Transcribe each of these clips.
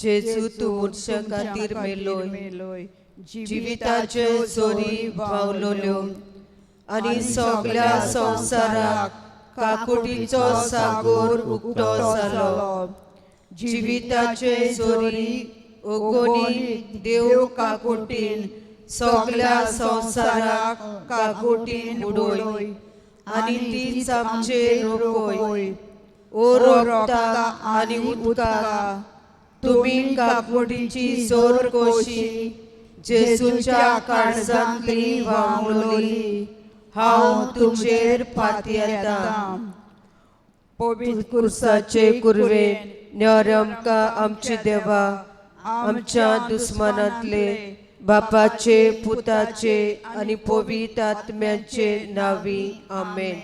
जेजू तूं मनशा खातीर मेलोय, जिविताचे जोरी व्हांवलोल्यो आनी सगल्या संवसाराक काकुटीचो सागोर उक्तो जालो. जिविताचे जोरी ओगोनी देव काकुटीन सगल्या संवसाराक काकुटीन उडोय आनी तीच आमचेर रोखोय. ओ रोगता आनी उदका, तुमी काकुटीची जोर कोशी जेजूच्या काळजांतली व्हांवलोली, हांव तुजेर पातयेतां. पवित्र कुर्साचे कुरवे न्यर आमकां आमचे देवा, आमच्या दुस्मानांतले बापाचे, पुताचे आनी पवित्र आत्म्याचे नांवी, आमेन.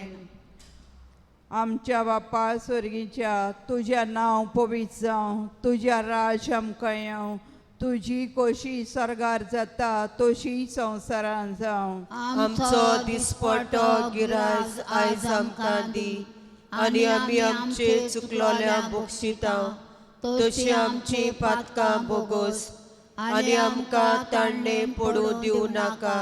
आमच्या बापा स्वर्गीच्या, तुज्या नांव पवित्र जावं, तुज्या राज आमकां येवं, तुजी कोशी सर्गार जाता तशी संवसारान जावं. आमचो दिसपटो गिरायज आयज आमकां दी आनी आमी आमचे चुकलोल्या बक्षिता तशी आमची पातकां बोगोस आनी आमकां ताणणे पडूं दिवं नाका,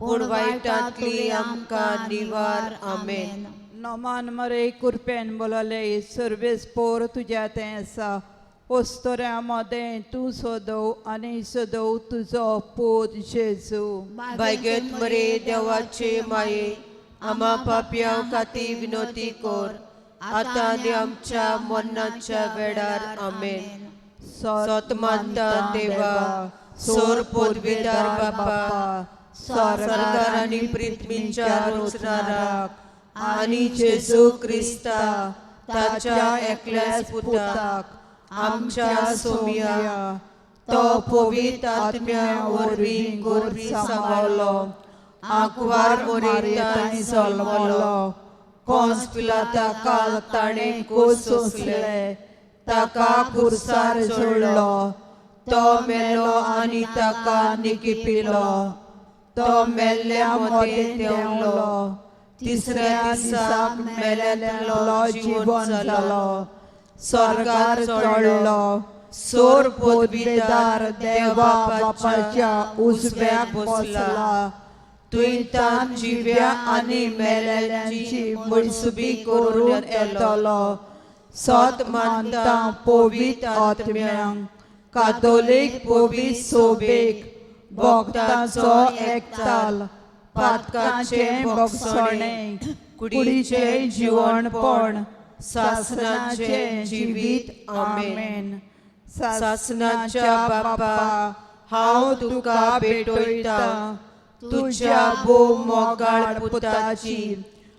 पूण वायटांतली आमकां निवार, आमेन. नमान मरे कुरपेन बोलले, सर्वेस पोर तुज्या तें आसा, ओस्तोऱ्या मदें तूं सोदव आनी सोदव तुजो पूत जेजू. बायगेत मरे देवाचे माये, आमा पापयां खातीर विनोती कर, आतां आनी आमच्या मरणाच्या वेळार, आमेन. सत मानता देवा, सोर पदवेदार बापा, सरकार आनी पृथ्वीच्या रचणाराक आनी जेजू क्रिस्ता ताच्या एकल्याच पुताक, आमच्या सोम्या, तो पवित्र आत्म्या वरवीं गोरवी सांबाळलो, आंकवार मोरेतान जल्मलो, कोंस पिलाता काल ताणें कोस सोंसले, ताका कुर्सार जोडलो, तो मेलो आनी ताका निकिपिलो, तो मेल्ल्या मदें देंवलो, तिसऱ्या दिसाक मेल्यांतलो जिवन जालो, स्वर्गार चडलो, सोर पदवीदार देवा बापाच्या उजव्याक बसला, तुंयतान जिव्या आनी मेल्यांची मनसुबी करून येतलो. सत मानता पवित्र आत्म्यांक, कातोलीक पवित्र सोबेक, भक्तांचो एकताल, पातकाचें भोगसणें, कुडीचें जिवणपण, सासनाचें जिवीत, आमेन. सासनाच्या बापा, हांव तुका भेटयतां तुज्या भोव मोगाळ पुताची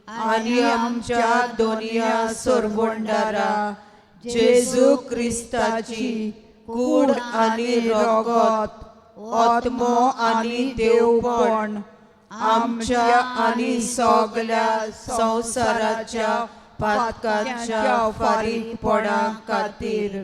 आनी आमच्या दोनया सरवंडारा जेजू क्रिस्ताची कूड आनी रगत, आत्मो आनी देवपण आमच्या आनी सगल्या संवसाराच्या पातकाच्या फारीकपणा खातीर,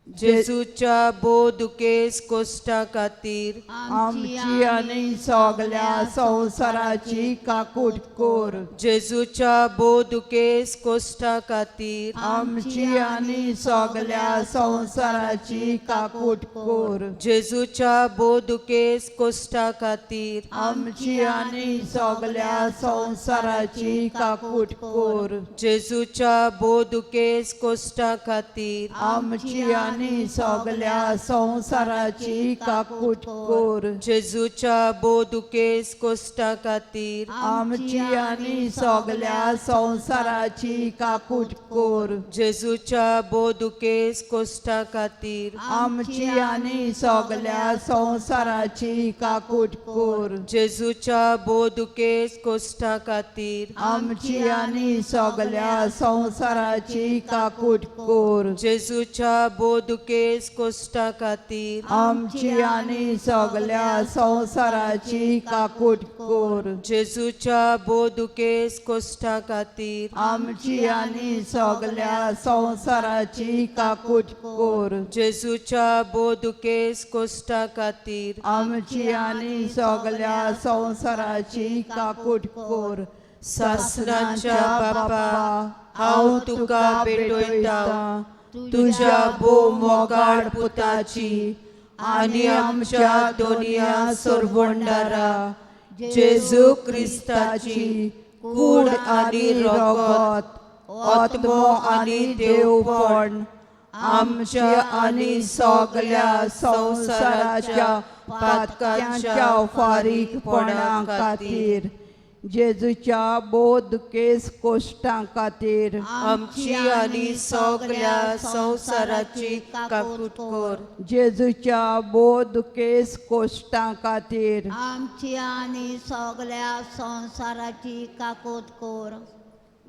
जेजूच्या भोव दुखेस कोश्टा खातीर आमची आनी सगल्या संवसाराची काकूट कर. जेजूच्या भोव दुखेस कोश्टा खातीर आमची आनी सगल्या संवसाराची काकूट कर. जेजूच्या भोव दुखेस कोश्टा खातीर आमची आनी सगल्या संवसाराची काकूट कर. जेजूच्या भोव दुखेस कोश्टा खातीर आमची आनी सगल्या संवसाराची काकूट कर. जेजूच्या भोव दुखेस कोश्टा खातीर आमची आनी सगल्या संवसाराची काकूट कर. जेजूच्या भोव दुखेस कोश्टा खातीर आमची आनी सगल्या संवसाराची काकूट कर. जेजूच्या भोव दुखेस कोश्टा खातीर आमची आनी सगल्या संवसाराची काकूट कर. जेजूच्या भोव दुखेस कोश्टा खातीर आमची आनी सगल्या संवसाराची काकूट कर. जेजूच्या भोव दुखेस कोश्टा खातीर आमची आनी सगल्या संवसाराची काकूट कर. जेजूच्या भोव दुखेस कोश्टा खातीर आमची आनी सगल्या संवसाराची काकूट कर. सासनाच्या बापा, हांव तुका भेटयतां तुज्या भोव मोगाळ पुताची आनी आमच्या दोनया सोरवंडारा जेजू क्रिस्ताची कूड आनी रगत, आत्मो आनी देवपण आमच्या आनी सगल्या संवसाराच्या पातकांच्या फारीकपणा खातीर, जेजूच्या भोव दुखेस्त कोश्टां खातीर आमची आनी सगल्या संवसाराची काकूट कर. जेजूच्या भोव दुखेस्त कोश्टां खातीर आमची आनी सगल्या संवसाराची काकूट कर.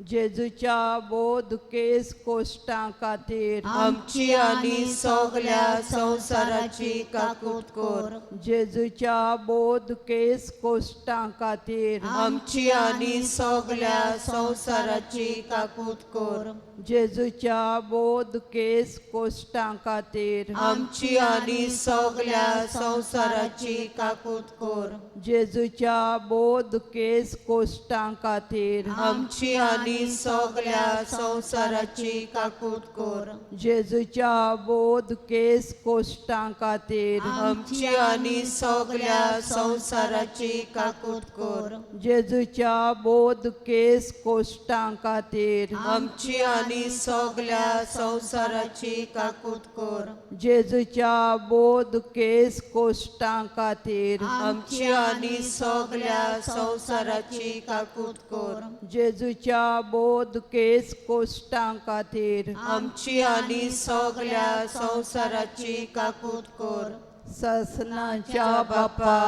जेजूच्या भोव दुखेस्त कोश्टां खातीर आमची आनी सगल्या संवसाराची काकूट कर. जेजूच्या भोव दुखेस्त कोश्टां खातीर आमची आनी सगल्या संवसाराची काकूट कर. जेजूच्या भोव दुखेस्त कोश्टां खातीर आमची आनी सगल्या संवसाराची काकूट कर. जेजूच्या भोव दुखेस्त कोश्टां खातीर आमची आनी सगल्या संवसाराची काकूट कर. जेजूच्या भोव दुखेस्त कोश्टां खातीर आमची आनी सगल्या संवसाराची काकूट कर. जेजूच्या भोव दुखेस्त कोश्टां खातीर आमची आनी सगल्या संवसाराची काकूट कर. जेजूच्या भोव दुखेस्त कोश्टां खातीर आमची आनी सगल्या संवसाराची काकूट कर. जेजूच्या भोव दुखेस्त कोश्टां खातीर आमची आनी सगल्या संवसाराची काकूट कर. ससनाच्या बापा,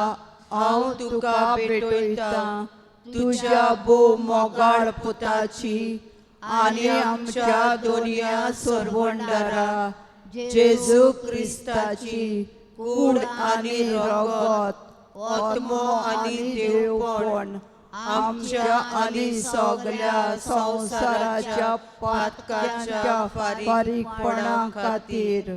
हांव तुका भेटयतां तुज्या भोव मोगाळ पुताची आनी आमच्या दोनया सोरवंडारा जेजू क्रिस्ताची कूड आनी रगत, आत्मो आनी देवपण आमच्या आनी सगल्या संवसाराच्या पातकाच्या फारीकपणा खातीर,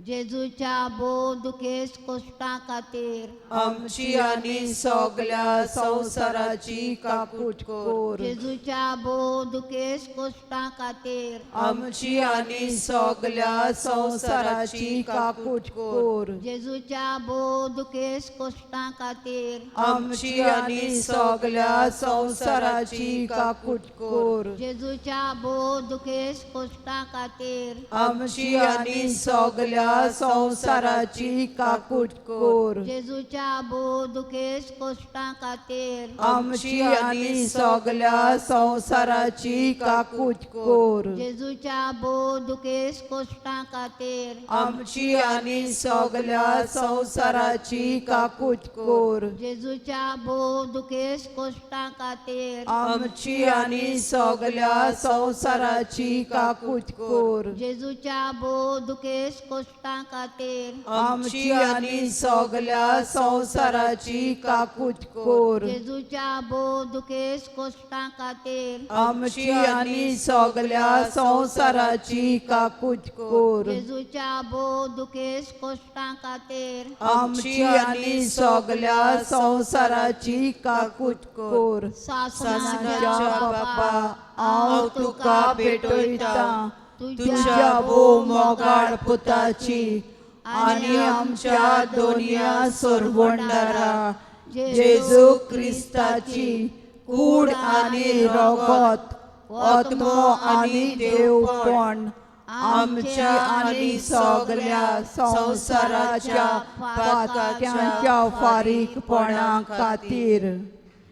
जेजूच्या भोव दुखेस्त कोश्टां खातीर आमची आनी सगल्या संवसाराची काकूट कर. जेजूच्या भोव दुखेस्त कोश्टां खातीर आमची आनी सगल्या संवसाराची काकूट कर. जेजूच्या भोव दुखेस्त कोश्टां खातीर आमची आनी सगल्या संवसाराची काकूट कर. जेजूच्या भोव दुखेस्त कोश्टां खातीर आमची आनी सगल्या संवसाराची काकूट कर. जेजूच्या भोव दुखेस्त कोश्टां खातीर आमची आनी सगल्या संवसाराची काकूट कर. जेजूच्या भोव दुखेस्त कोश्टां खातीर आमची आनी सगल्या संवसाराची काकूट कर. जेजूच्या भोव दुखेस्त कोश्टां खातीर आमची आनी सगल्या संवसाराची काकूट कर. जेजूच्या भोव दुखेस्त कोश्टां खातीर आमची आनी सगल्या संवसाराची काकूट कर. जेजूच्या भोव दुखेस्त कोश्टां खातीर आमची आनी सगल्या संवसाराची काकूट कर. जेजूच्या भोव दुखेस्त कोश्टां खातीर आमची आनी सगल्या संवसाराची काकूट कर. सासणाच्या बापा, हांव तुका भेटयतां तुज्या भोव मोगाळ पुताची आनी आमच्या दोनया सोरवंडारा जेजू क्रिस्ताची कूड आनी रगत, आत्मो आनी देवपण आमच्या आनी सगल्या संवसाराच्या पातकांच्या फारीकपणा खातीर,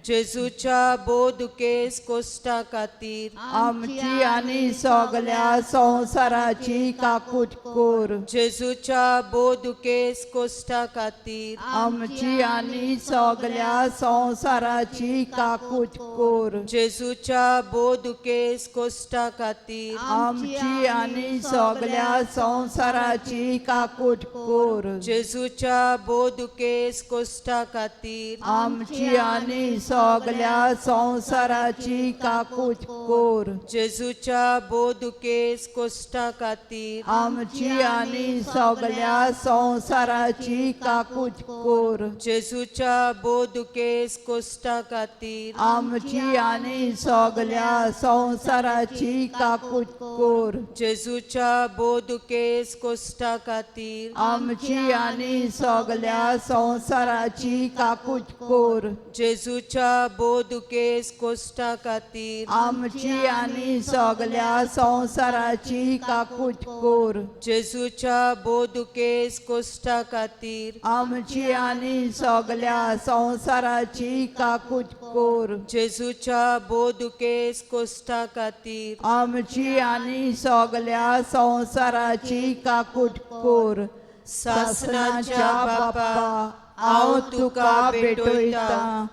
जेजूच्या भोव दुखेस्त कोश्टां खातीर आमची आनी सगल्या संवसाराची काकूट कर. जेजूच्या भोव दुखेस्त कोश्टां खातीर आमची आनी सगल्या संवसाराची काकूट कर. जेजूच्या भोव दुखेस्त कोश्टां खातीर आमची आनी सगल्या संवसाराची काकूट कर. जेजूच्या भोव दुखेस्त कोश्टां खातीर आमची आनी सगल्या संवसाराची काकूत कोर। जेजूच्या भोव दुखेस कोश्टा खातीर आमची आनी सगल्या संवसाराची काकूत कोर। जेजूच्या भोव दुखेस कोश्टा खातीर आमची आनी सगल्या संवसाराची काकूत कोर। जेजूच्या भोव दुखेस कोश्टा खातीर आमची आनी सगल्या संवसाराची काकूत कोर। जेजूच्या भोव दुखेस कोश्टा खातीर आमची आनी सगल्या संवसाराची काकूत कोर। जेजूच्या भोव दुखेस कोश्टा खातीर आमची आनी सगल्या संवसाराची काकूत कोर। जेजूच्या भोव दुखेस कोश्टा खातीर आमची आनी सगल्या संवसाराची काकूत कोर। सासनाच्या बापा, हांव तुका भेटयतां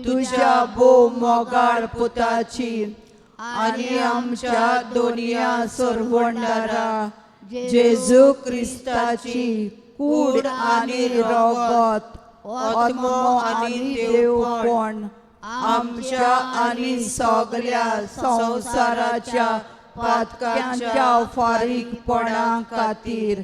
तुज्या भोव मोगाळ पुताची आनी आमच्या दोनया सरवंडारा जेजू क्रिस्ताची कूड आनी रगत, आत्मो आनी देवपण आमच्या आनी सगल्या संवसाराच्या पातकांच्या फारीकपणा खातीर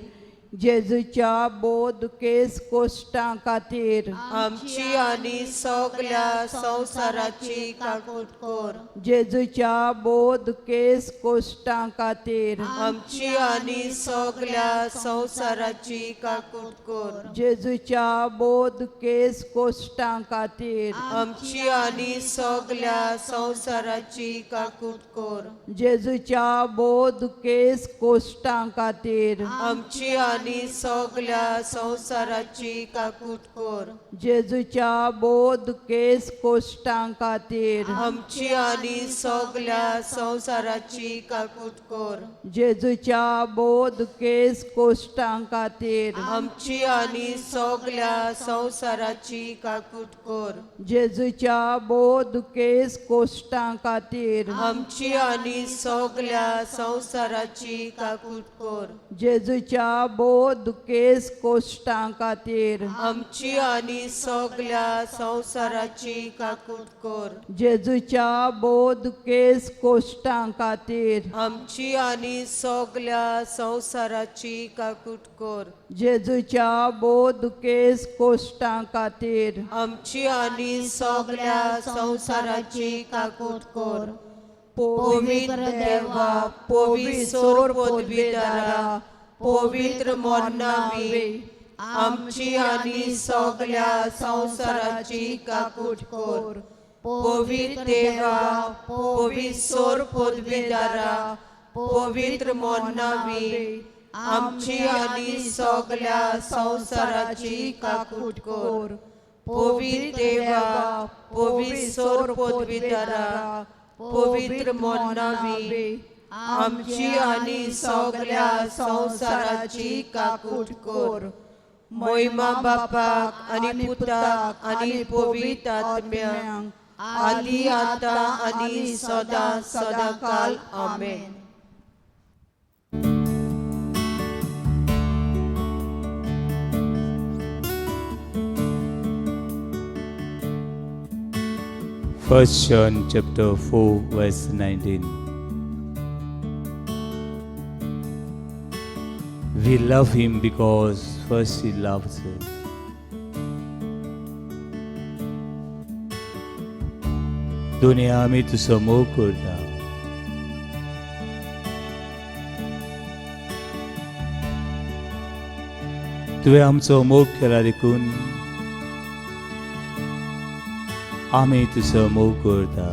जेजूच्या भोव दुखेस कोश्टां खातीर आमची आनी सगल्या संवसाराची काकूट कोर। जेजूच्या भोव दुखेस कोश्टां खातीर आमची आनी सगल्या संवसाराची काकूट कोर। जेजूच्या भोव दुखेस कोश्टां खातीर आमची आनी सगल्या संवसाराची काकूट कोर। जेजूच्या भोव दुखेस कोश्टां खातीर आमची आनी सगल्या संवसाराची काकूट कोर। जेजूच्या भोव दुखेस कोश्टां खातीर आमची आनी सगल्या संवसाराची काकूट कोर। जेजूच्या भोव दुखेस कोश्टां खातीर आमची आनी सगल्या संवसाराची काकूट कोर। जेजूच्या भोव दुखेस कोश्टां खातीर आमची आनी सगल्या संवसाराची काकूट कोर। जेजूच्या भोव दुखेस कोश्टां खातीर आमची आनी सगल्या संवसाराची काकूट कोर। जेजूच्या भोव दुखेस कोश्टां खातीर आमची आनी सगल्या संवसाराची काकूट कोर। जेजूच्या भोव दुखेस कोश्टां खातीर आमची आनी सगल्या संवसाराची काकूट कोर। पवित्र देवा, पवित्र पदवीदारा, पवित्र मोन्नावी, आमची आनी सगल्या संवसाराची काकूट कोर। पवित्र देवा, पवित्र पदवीदारा, पवित्र मोन्नावी, आमची आनी सगल्या संवसाराची काकूट कोर। पवित्र देवा, पवित्र पदवीदारा, पवित्र मोन्नावी, आमची आनी सगल्या संवसाराची काकूट कोर। महिमा बापाक आनी पुताक आनी पवित्र आत्म्याक, आदी आता आनी सदा सदाकाल. आमेन. First John chapter 4 verse 19. We love him because first he loves us. दुनिया आमी तुजो मोग करता. तुवें आमचो मोग केला देखून आमी तुजो मोग करता.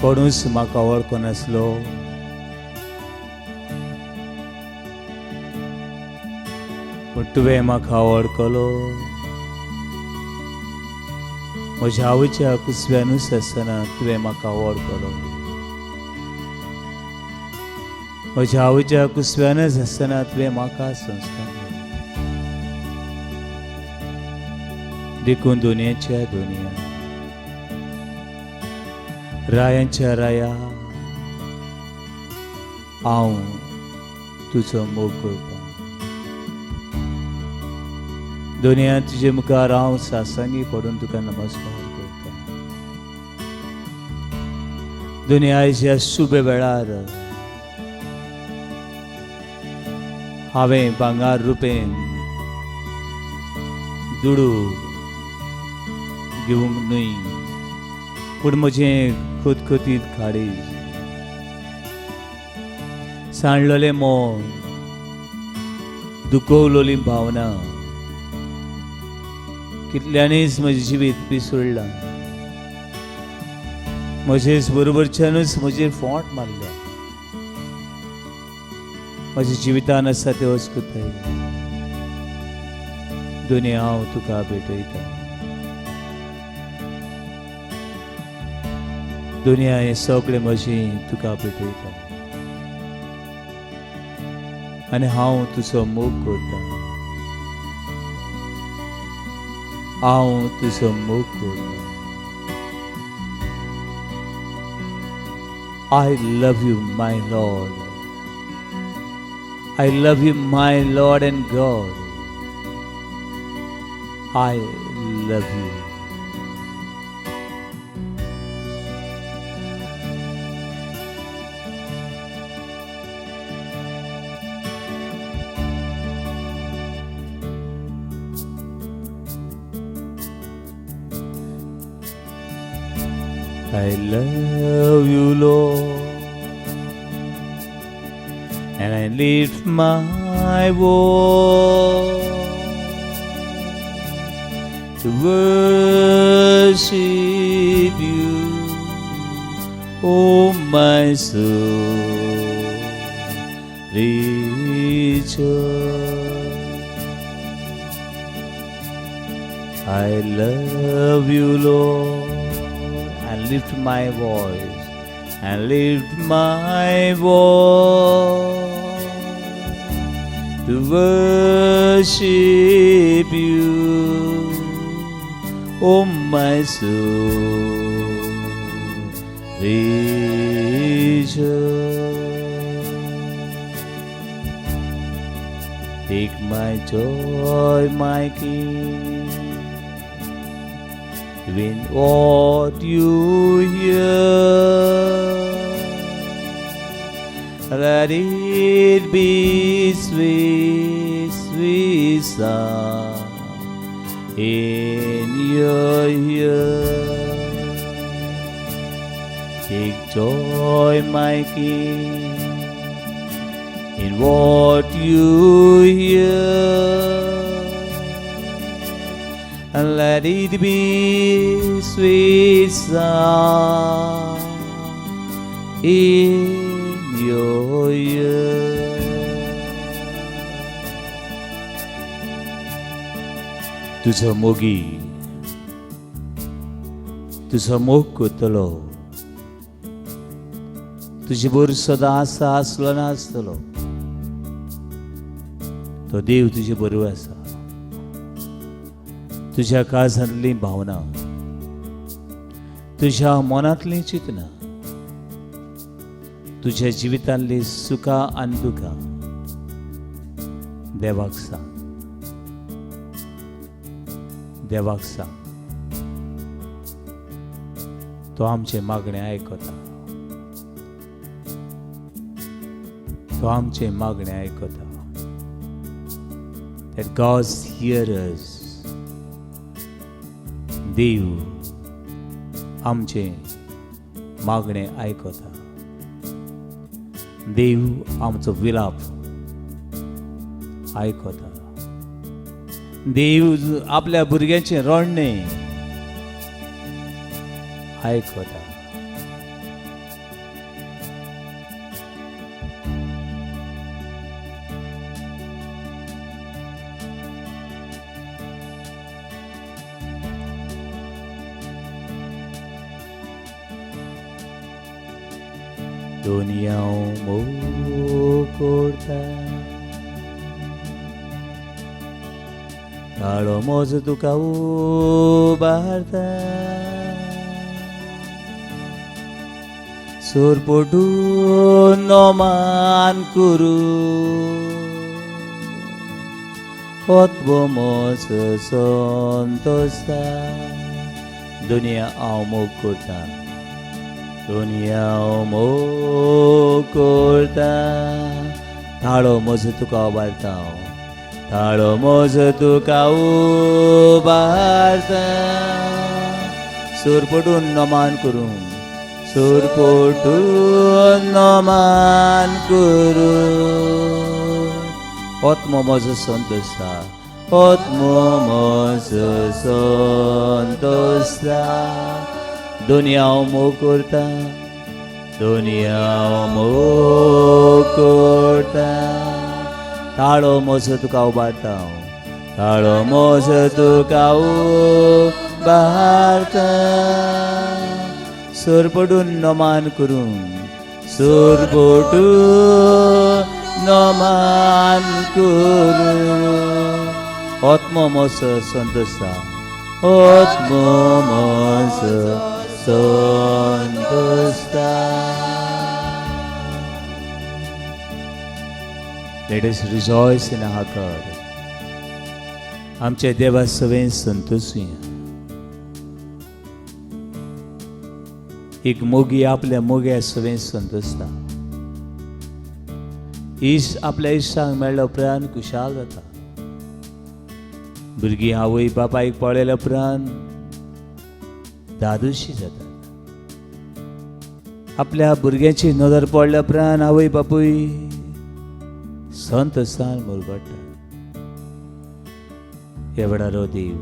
कोणूच म्हाका वळखनासलो, पूण तुवें म्हाका वळखलो. म्हज्या आवयच्या कुसव्यानूच आसतना तुवें म्हाका वळखलो. म्हज्या आवयच्या कुसव्यानूच आसतना तुवें म्हाका संस्कार. देखून दुनियेच्या दुनिया, रायांच्या राया, हांव तुजो मोग करता. दुनिया तुजे मुखार हांव सासांगी पडून तुका नमस्कार करता. दुनियाच्या शुभ वेळार हांवें भांगर रुपेन दुडू घेवंक न्हय, पूण म्हजें खुतखुतीत काळीज, सांडलेलें मन, दुखवलेली भावना कितल्यांनीच म्हजें जिवीत पिसुडलां. म्हजेच बरोबरच्यानूच म्हजेर फोंट मारल्या. म्हज्या जिवितान आसा ते अस्कुताय दुनिया हांव तुका भेटयता. दुनिया हें सगळें म्हजें तुका भेटयता आनी हांव तुजो मोग करता. हांव तुजो मोग करता. I love you, my Lord. I love you, my Lord and God. I love you. I love you, Lord, and I lift my voice to worship you, oh my soul, rejoice. I love you, Lord, and lift my voice, and lift my voice to worship you, oh my soul, rejoice. Take my joy, my King, in what you hear, let it be sweet, sweet sound in your ear. Take joy, my King, in what you hear, and let it be sweet sound in your ear. तुजो मोगी, तुजो मोग करतलो, तुजे बरोबर सदां आसा, आसलो ना आसतलो, तो देव तुजे बरोबर आसा. तुज्या काळजांतली भावना, तुज्या मनांतली चिंतना, तुज्या जिवितांतली सुखां आनी दुखां देवाक सांग, देवाक सांग. तो आमचें मागणें आयकता, तो आमचें मागणें आयकता. That God hears us. देव आमचें मागणें आयकता. देव आमचो विलाप आयकता. देव आपल्या भुरग्यांचें रडणें आयकता. दुनिया मोग करता, काळो म्हजो तुका उबारता, सोरपोटून नमान करू आत्मो म्हजो संतोषता. दुनिया हांव मोग करता, दुनिया हांव मोग करता. ताळो म्हजो तुका उबारता, ताळो म्हजो तुका उबारता. सूर पडून नमान करूं, सूर पडून नमान करूं. आत्मो म्हजो संतोषता, आत्मो म्हजो संतोषता. दुनिया हांव मोग करता, दुनिया हांव मोग करता. ताळो म्हजो तुका उबारता, ताळो म्हजो तुका उबारता. सूर पडून नमान करूं, सूर पडून नमान करूं. आत्मो म्हजो संतोषता, आत्मो म्हजो संतोषता. Let us rejoice in our God. आमच्या देवा सवें संतोषुया. एक मोगी आपल्या मोग्या सवें संतोषता. इश आपल्या इश्टांक मेळ्ळ्या उपरांत खुशाल जाता. भुरगीं आवय बापायक पळयल्या उपरांत दादोशी जातात. आपल्या भुरग्यांची नदर पडल्या उपरांत आवय बापूय संतोषान मुरगट्टा. ह्या वेळार हो देव,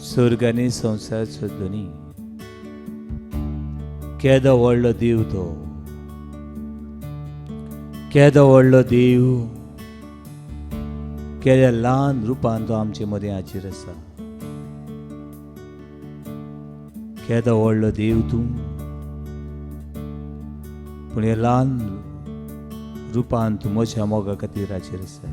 स्वर्ग आनी संवसाराचो धनी, केदो व्हडलो देव तो, केदो व्हडलो देव, केद्या ल्हान रुपान तो आमचे मदें हाजीर आसा. केदो व्हडलो देव तूं, पूण ह्या ल्हान रुपान तूं म्हज्या मोगा खातीर हाजीर आसा.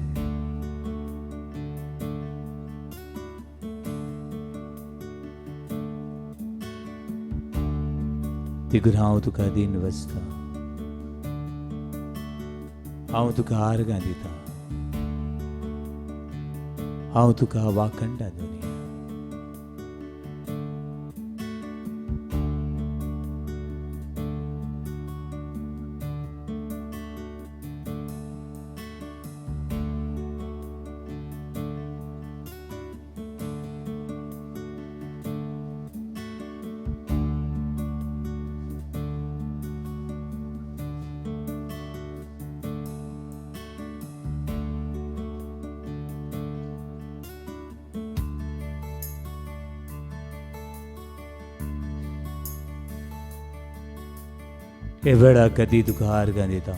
देखून हांव तुका दीन वसता, हांव तुका आर्गां दिता, हांव तुका वाखंडा दुनिया. हे वेळा कदी तुका आर्गां दिता,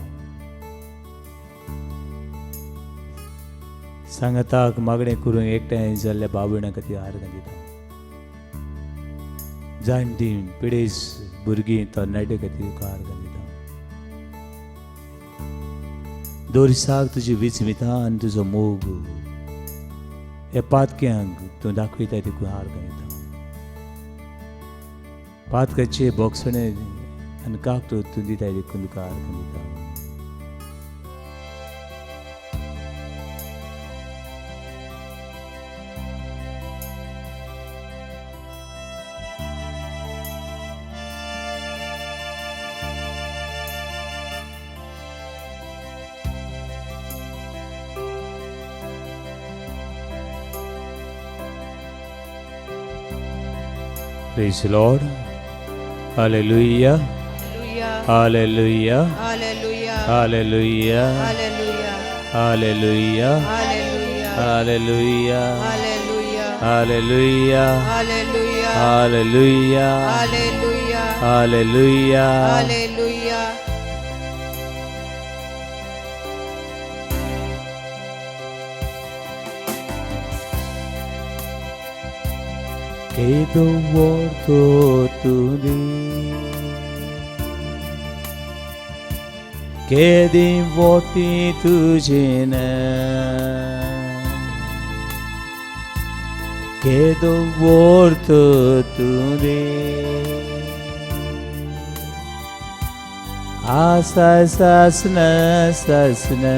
सांगाताक मागणें करूंक एकठांय जाल्ल्या बाबुणा खातीर आर्गां दिता. जाणटी पिडेस भुरगीं तरणाटे खातीर तुका आर्गां दिता. दोरसाक तुजी विचमिता आनी तुजो मोग ह्या पातक्यांक तूं दाखयता, देखून आर्गां दिता. पातकाचे बोगसणे आनी काकतो तूं दिताय, देखून तुका आर्गां दिता. Praise the Lord. Hallelujah. Hallelujah. Hallelujah. Hallelujah. Hallelujah. Hallelujah. Hallelujah. Hallelujah. Hallelujah. Hallelujah. Hallelujah. Hallelujah. Hallelujah. Hallelujah. Hallelujah. केदो व्हडलो तूं देव, केदें व्हडलें तुजें नांव, केदो व्हडलो तूं देव. आसा सासना सासना,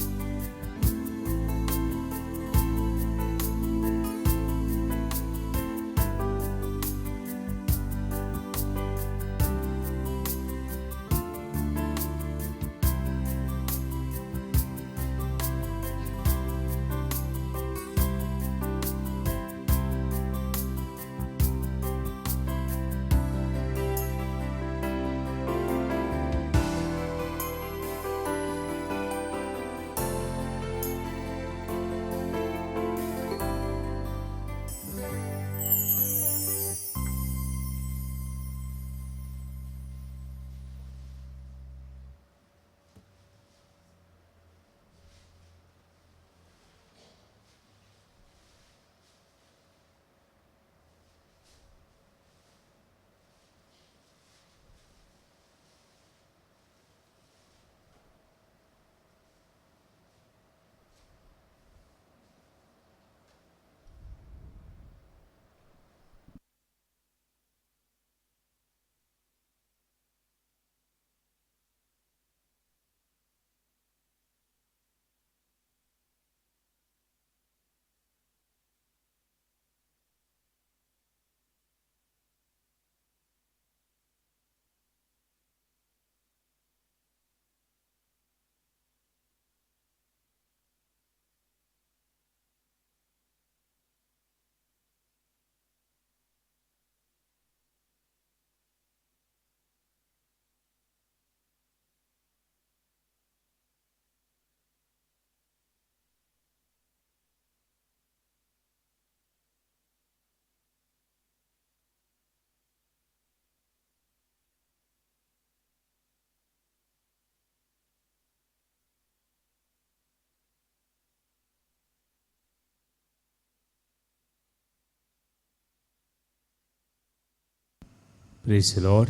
Praise the Lord.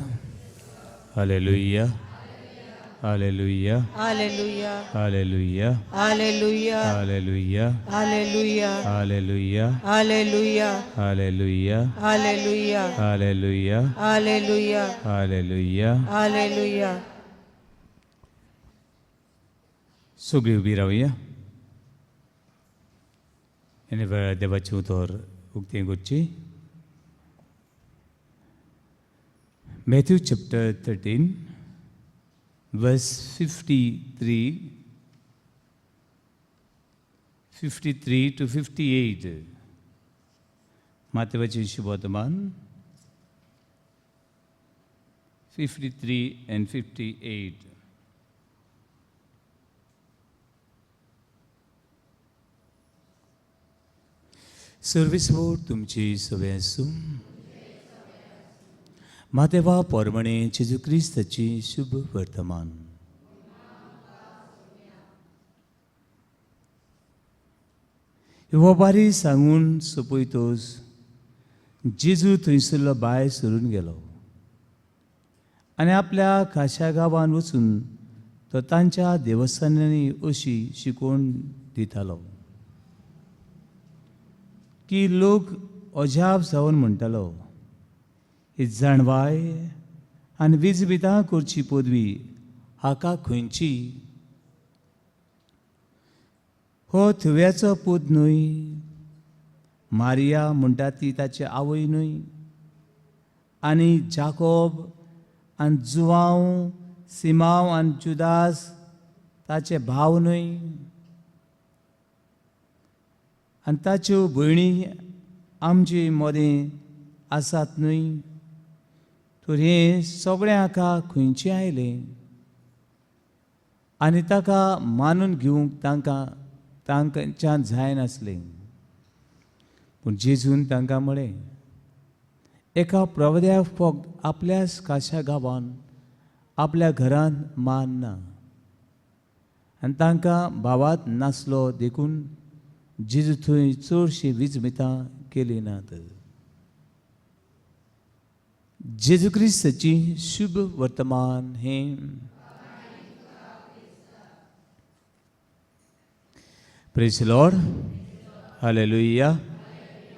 Hallelujah. Hallelujah. Hallelujah. Hallelujah. Hallelujah. Hallelujah. Hallelujah. Hallelujah. Hallelujah. Hallelujah. Hallelujah. Hallelujah. Hallelujah. Hallelujah. Hallelujah. सगळीं उबी रावया आनी वेळार देवाचें उतर उक्तें करची. Matthew chapter 13 verse 53 to 58. मातेवाचें शुभवर्तमान 53 and 58. सर्वेस्पर तुमची सवे आसूं. मातेवा पोरमणे जेजू क्रिस्ताची शुभ वर्तमान. वपारी सांगून सोंपयतोच जेजू थंयसरलो भायर सरून गेलो आनी आपल्या खाशा गांवान वचून तो तांच्या देवस्थानांनी अशी शिकवण दितालो की लोक अजाप जावन म्हणटालो, ही जाणवाय आनी विजबितां करची पदवी हाका खंयची? हो थव्याचो पूत न्हय, मारिया म्हणटा ती ताची आवय न्हय, आनी जाकोब आनी जुवांव, सिमांव आनी जुदास ताचे भाव न्हय, आनी ताच्यो भयणी आमचे मदें आसात न्हय? तर हें सगळें हाका खंयचें आयलें? आनी ताका मानून घेवंक तांकां तांकांच्यान जायनासलें. पूण जेजून तांकां म्हळें, एका प्रवद्याक फक्त आपल्याच खाशा गांवान आपल्या घरांत मान ना, आनी तांकां भावात नासलो देखून जेजू थंय चडशीं विजमितां केली नात. जेजू क्रिस्ताची शुभ वर्तमान हें. Praise the Lord. Hallelujah.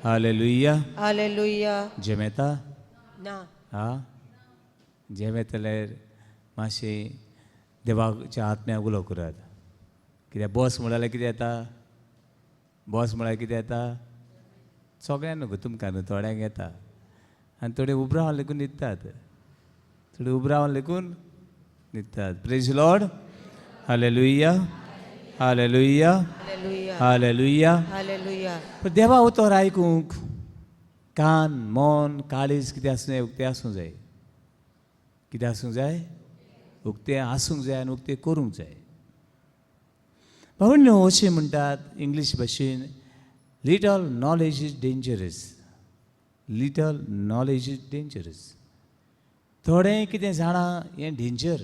Hallelujah. Hallelujah. जेमेता ना. हा जेमेता जाल्यार मातशें देवाच्या आत्म्याक उलो करात. कित्याक बस म्हळ्यार कितें येता? बस म्हळ्यार कितें येता? सगळ्यांक न्हू, तुमकां न्हू, थोड्यांक येता. आनी थोडे उबरावन लेगून न्हिदतात, थोडे उबरावन लेगून न्हिदतात. Praise Lord. Hallelujah. Hallelujah. Hallelujah. Hallelujah. Hallelujah. पूण देवा उतर आयकूंक कान मन काळीज कितें आसूं जाय? उक्तें आसूंक जाय. कितें आसूंक जाय? उक्तें आसूंक जाय आनी उक्तें करूंक जाय. भावंड अशें म्हणटात इंग्लीश भाशेन, little knowledge is dangerous. Little knowledge is dangerous. थोडें कितें जाणा हें डेंजर.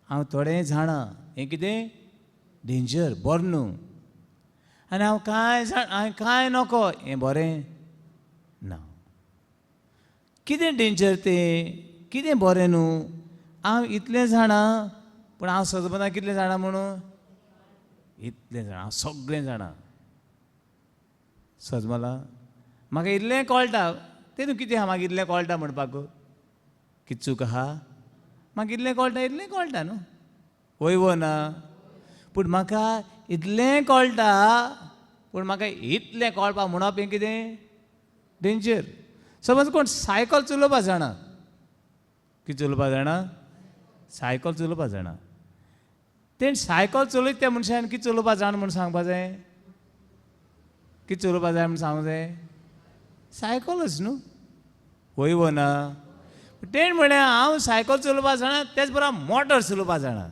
हांव थोडें जाणा हें कितें डेंजर, बरें न्हू. आनी हांव कांय जाण, हांवें कांय नको हें बरें ना. कितें डेंजर तें, कितें बरें न्हू? हांव इतलें जाणा, पूण हांव सजमना कितलें जाणा म्हणून? इतलें जाणा, हांव सगळें जाणा. सजमला म्हाका इतलें कळटा. तेतून कितें आहा म्हाका इतलें कळटा म्हणपाक? कितें चूक आहा? म्हाका इतलें कळटा, इतलें कळटा न्हू, वय वो ना? पूण म्हाका इतलें कळटा, पूण म्हाका इतलें कळपा म्हणप हें कितें डेंजर. समज कोण सायकल चलोवपा जाणा, कितें चलोवपा जाणा? सायकल चलोवपा जाणा. तें सायकल चलयत त्या मनशान कितें चलोवपा जाण म्हूण सांगपा जाय? कितें चलोवपा जाय म्हूण सांगूंक जाय? सायकलच न्हू, वय वो ना? तेणें म्हळें हांव सायकल चलोवपा जाणा, तेच बरोबर मोटर चलोवपा जाणा.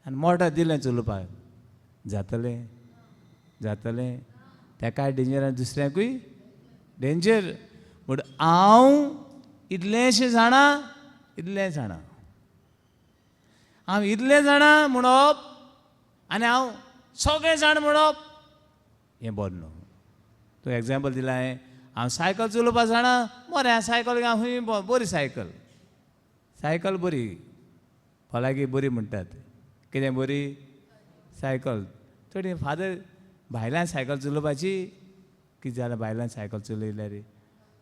आनी मोटर दिलें चलोवपाक, जातलें? जातलें? तेकाय डेंजर आनी दुसऱ्याकूय डेंजर. म्हण हांव इतलेंशें जाणा, इतलें जाणा, हांव इतलें जाणा म्हणप आनी हांव सगळें जाण म्हणप हें बरें न्हू. तूं एग्जाम्पल दिलां हांवें, हांव सायकल चलोवपा जाणा बरें हांव सायकल हांव खंय बरी सायकल, सायकल बरी, भलायकी बरी म्हणटात. कितें बरी सायकल? थोडी फादर भायल्यान सायकल चलोवपाची कितें जालें? बायलान सायकल चलयल्यार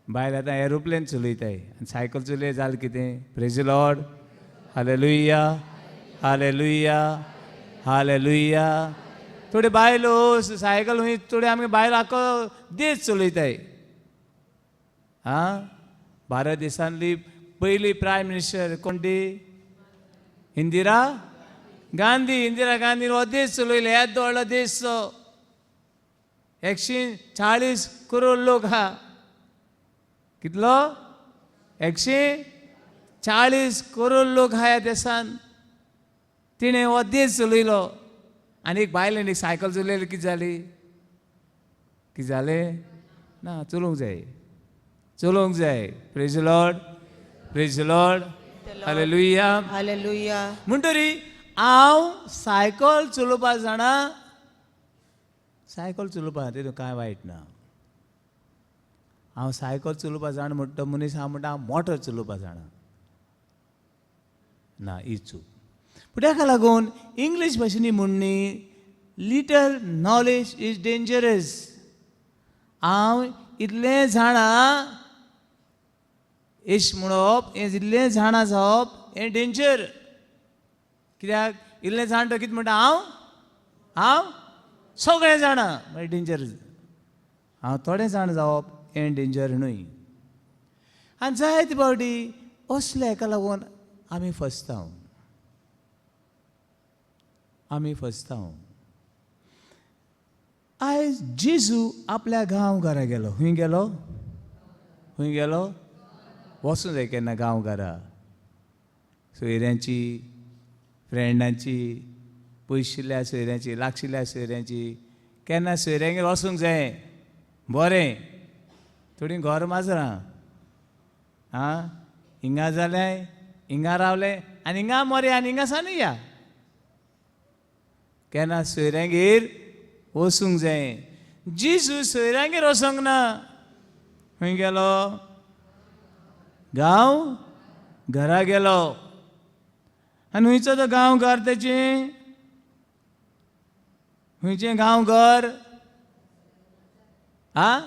बायल आतां एरोप्लेन चलयताय आनी सायकल चलय जालें कितें? Praise Lord, hallelujah, hallelujah, hallelujah. थोड्यो बायलो सायकल खंय, थोड्यो आमगे बायल आख्खो देश चलयताय. आं, भारत देशांतली पयली प्रायम मिनिस्टर कोण ती? इंदिरा गांधी. इंदिरा गांधी हो देश चलयलो, येदो व्हडलो देश, 140 करोड लोक आहा. कितलो? 140 करोड लोक आहा ह्या देशान. तिणें हो देश चलयलो आनी एक बायलेन एक सायकल चलयली, कितें जाली? कितें जालें ना? चलोवंक जाय, चलोवंक जाय. Praise Lord, praise Lord, hallelujah. Hallelujah. म्हणटरी हांव सायकल चलोवपा जाणा, सायकल चलोवपा तितून कांय वायट ना. हांव सायकल चलोवपा जाणा म्हणटा मनीस, हांव म्हणटा हांव मोटर चलोवपा जाणा ना, ही चूक. पूण ताका लागून इंग्लीश भाशेनी म्हणणी लिटल नॉलेज is dangerous. हांव इतलें जाणा एश म्हणप, हें इतलें जाणा जावप हें डेंजर. कित्याक इल्लें जाण तो कितें म्हणटा? हांव हांव सगळें जाणा, मागीर डेंजर. हांव थोडें जाण जावप हें डेंजर न्हय. आनी जायते फावटी असल्या हेका लागून आमी फसता, आमी फसता. आयज जेजू आपल्या गांव घरा गेलो. खंय गेलो? खंय गेलो? वचूं जाय केन्ना गांव घरा, सोयऱ्यांची, फ्रेंडांची, पयशिल्ल्या सोयऱ्यांची, लागशिल्ल्या सोयऱ्यांची. केन्ना सोयऱ्यांगेर वचूंक जाय. बरें, थोडीं घर माजरां आं, हिंगा जालें, हिंगा रावलें आनी हिंगा मरे आनी हिंगा सान या. केन्ना सोयऱ्यांगेर वचूंक जाय. जेजू सोयऱ्यांगेर वचोंक ना. खंय गेलो? गांव घरा गेलो. आनी खंयचो तो गांव घर तेचें? खंयचें गांव घर? आं,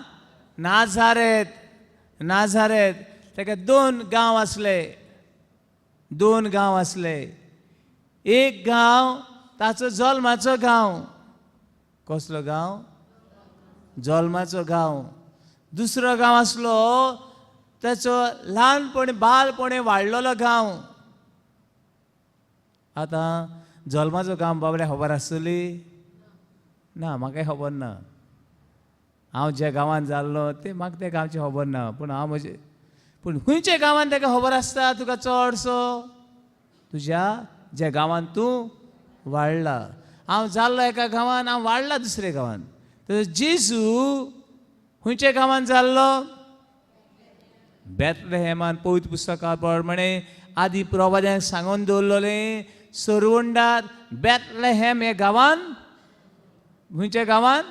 नाझारेत. नाझारेत. ताका दोन गांव आसले, दोन गांव आसले. एक गांव ताचो जल्माचो गांव. कसलो गांव? जल्माचो गांव. दुसरो गांव आसलो ताचो ल्हानपणी बालपणी वाडलेलो गांव. आतां जल्माचो गांव बाबड्या खबर आसतली ना? म्हाकाय खबर ना. हांव ज्या गांवांत जाल्लो तें म्हाका त्या गांवची खबर ना. पूण हांव म्हजे पूण खंयच्या गांवांत ताका खबर आसता तुका चडसो? तुज्या ज्या गांवांत तूं वाडला. हांव जाल्लो एका गांवांत, हांव वाडला दुसऱ्या गांवांत. तर जेजू खंयच्या गांवांत जाल्लो? बेथलेहेमान. पवित्र पुस्तका प्रमाणे आदी प्रवाद्यांक सांगून दवरलेलें, सरवंडार बेथलेहेम हे गांवान. खंयच्या गांवान?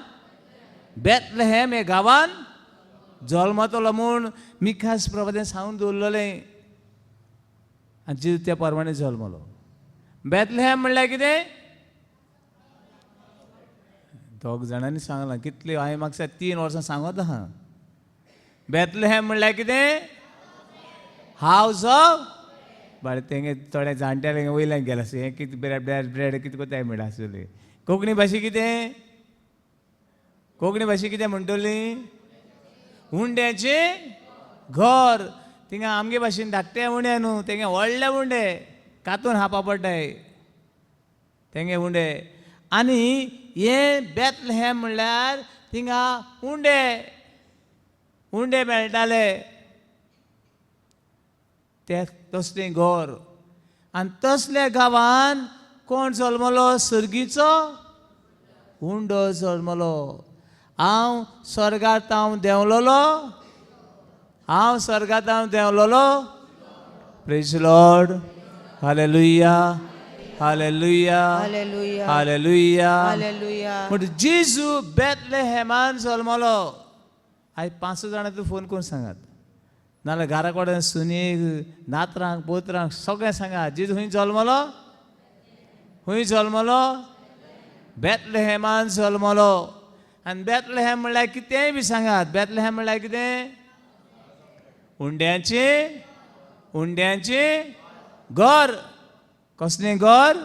बेथलेहेम हे गांवान जल्मतलो म्हूण मिखास प्रवाद्यान सांगून दवरलेलें. आनी जेजू त्या प्रमाणे जल्मलो. बेथलेहेम म्हणल्यार कितें? दोग जाणांनी सांगलां. कितले हांवें म्हाका 3 वर्सां सांगत आहा. बेथलेहेम म्हणल्यार कितें? हावज ऑफ बरें. तेंगे थोड्या जाणट्याले वयल्यान गेला आसूं, हें कितें ब्रेड ब्रेड ब्रेड कितें कोताय म्हणटा आसतलें. कोंकणी भाशे कितें? कोंकणी भाशे कितें म्हणटली? उंड्याचें घर. थिंगा आमगे भाशेन धाकटे उंडे न्हू, तेंगे व्हडले उंडे कातून खावपा पडटाय तेंगे उंडे. आनी हें बेथलेहेम म्हणल्यार थिंगा उंडे उंडे मेळटाले ते तसलें घर. आनी तसल्या गांवान कोण जल्मलो? सर्गीचो उंडो जल्मलो. हांव स्वर्गांत हांव देंवलोलो, हांव स्वर्गांत हांव देंवलोलो. Praise Lord, hallelujah, hallelujah, hallelujah, hallelujah. Hallelujah. म्हण जेजू बेथलेहेमान जल्मलो. आयज 5 जाणां तूं फोन करून सांगात, नाल्यार घरा कडेन सुनेक, नातरांक, पोत्रांक सगळें सांगात, जेजू खंय जल्मलो? खंय जल्मलो? बेथलेहेमान जल्मलो. आनी बेथलेहेम म्हणल्यार कितेंय बी सांगात, बेथलेहेम म्हणल्यार कितें? उंड्यांचें, उंड्यांचें घर. कसलें घर?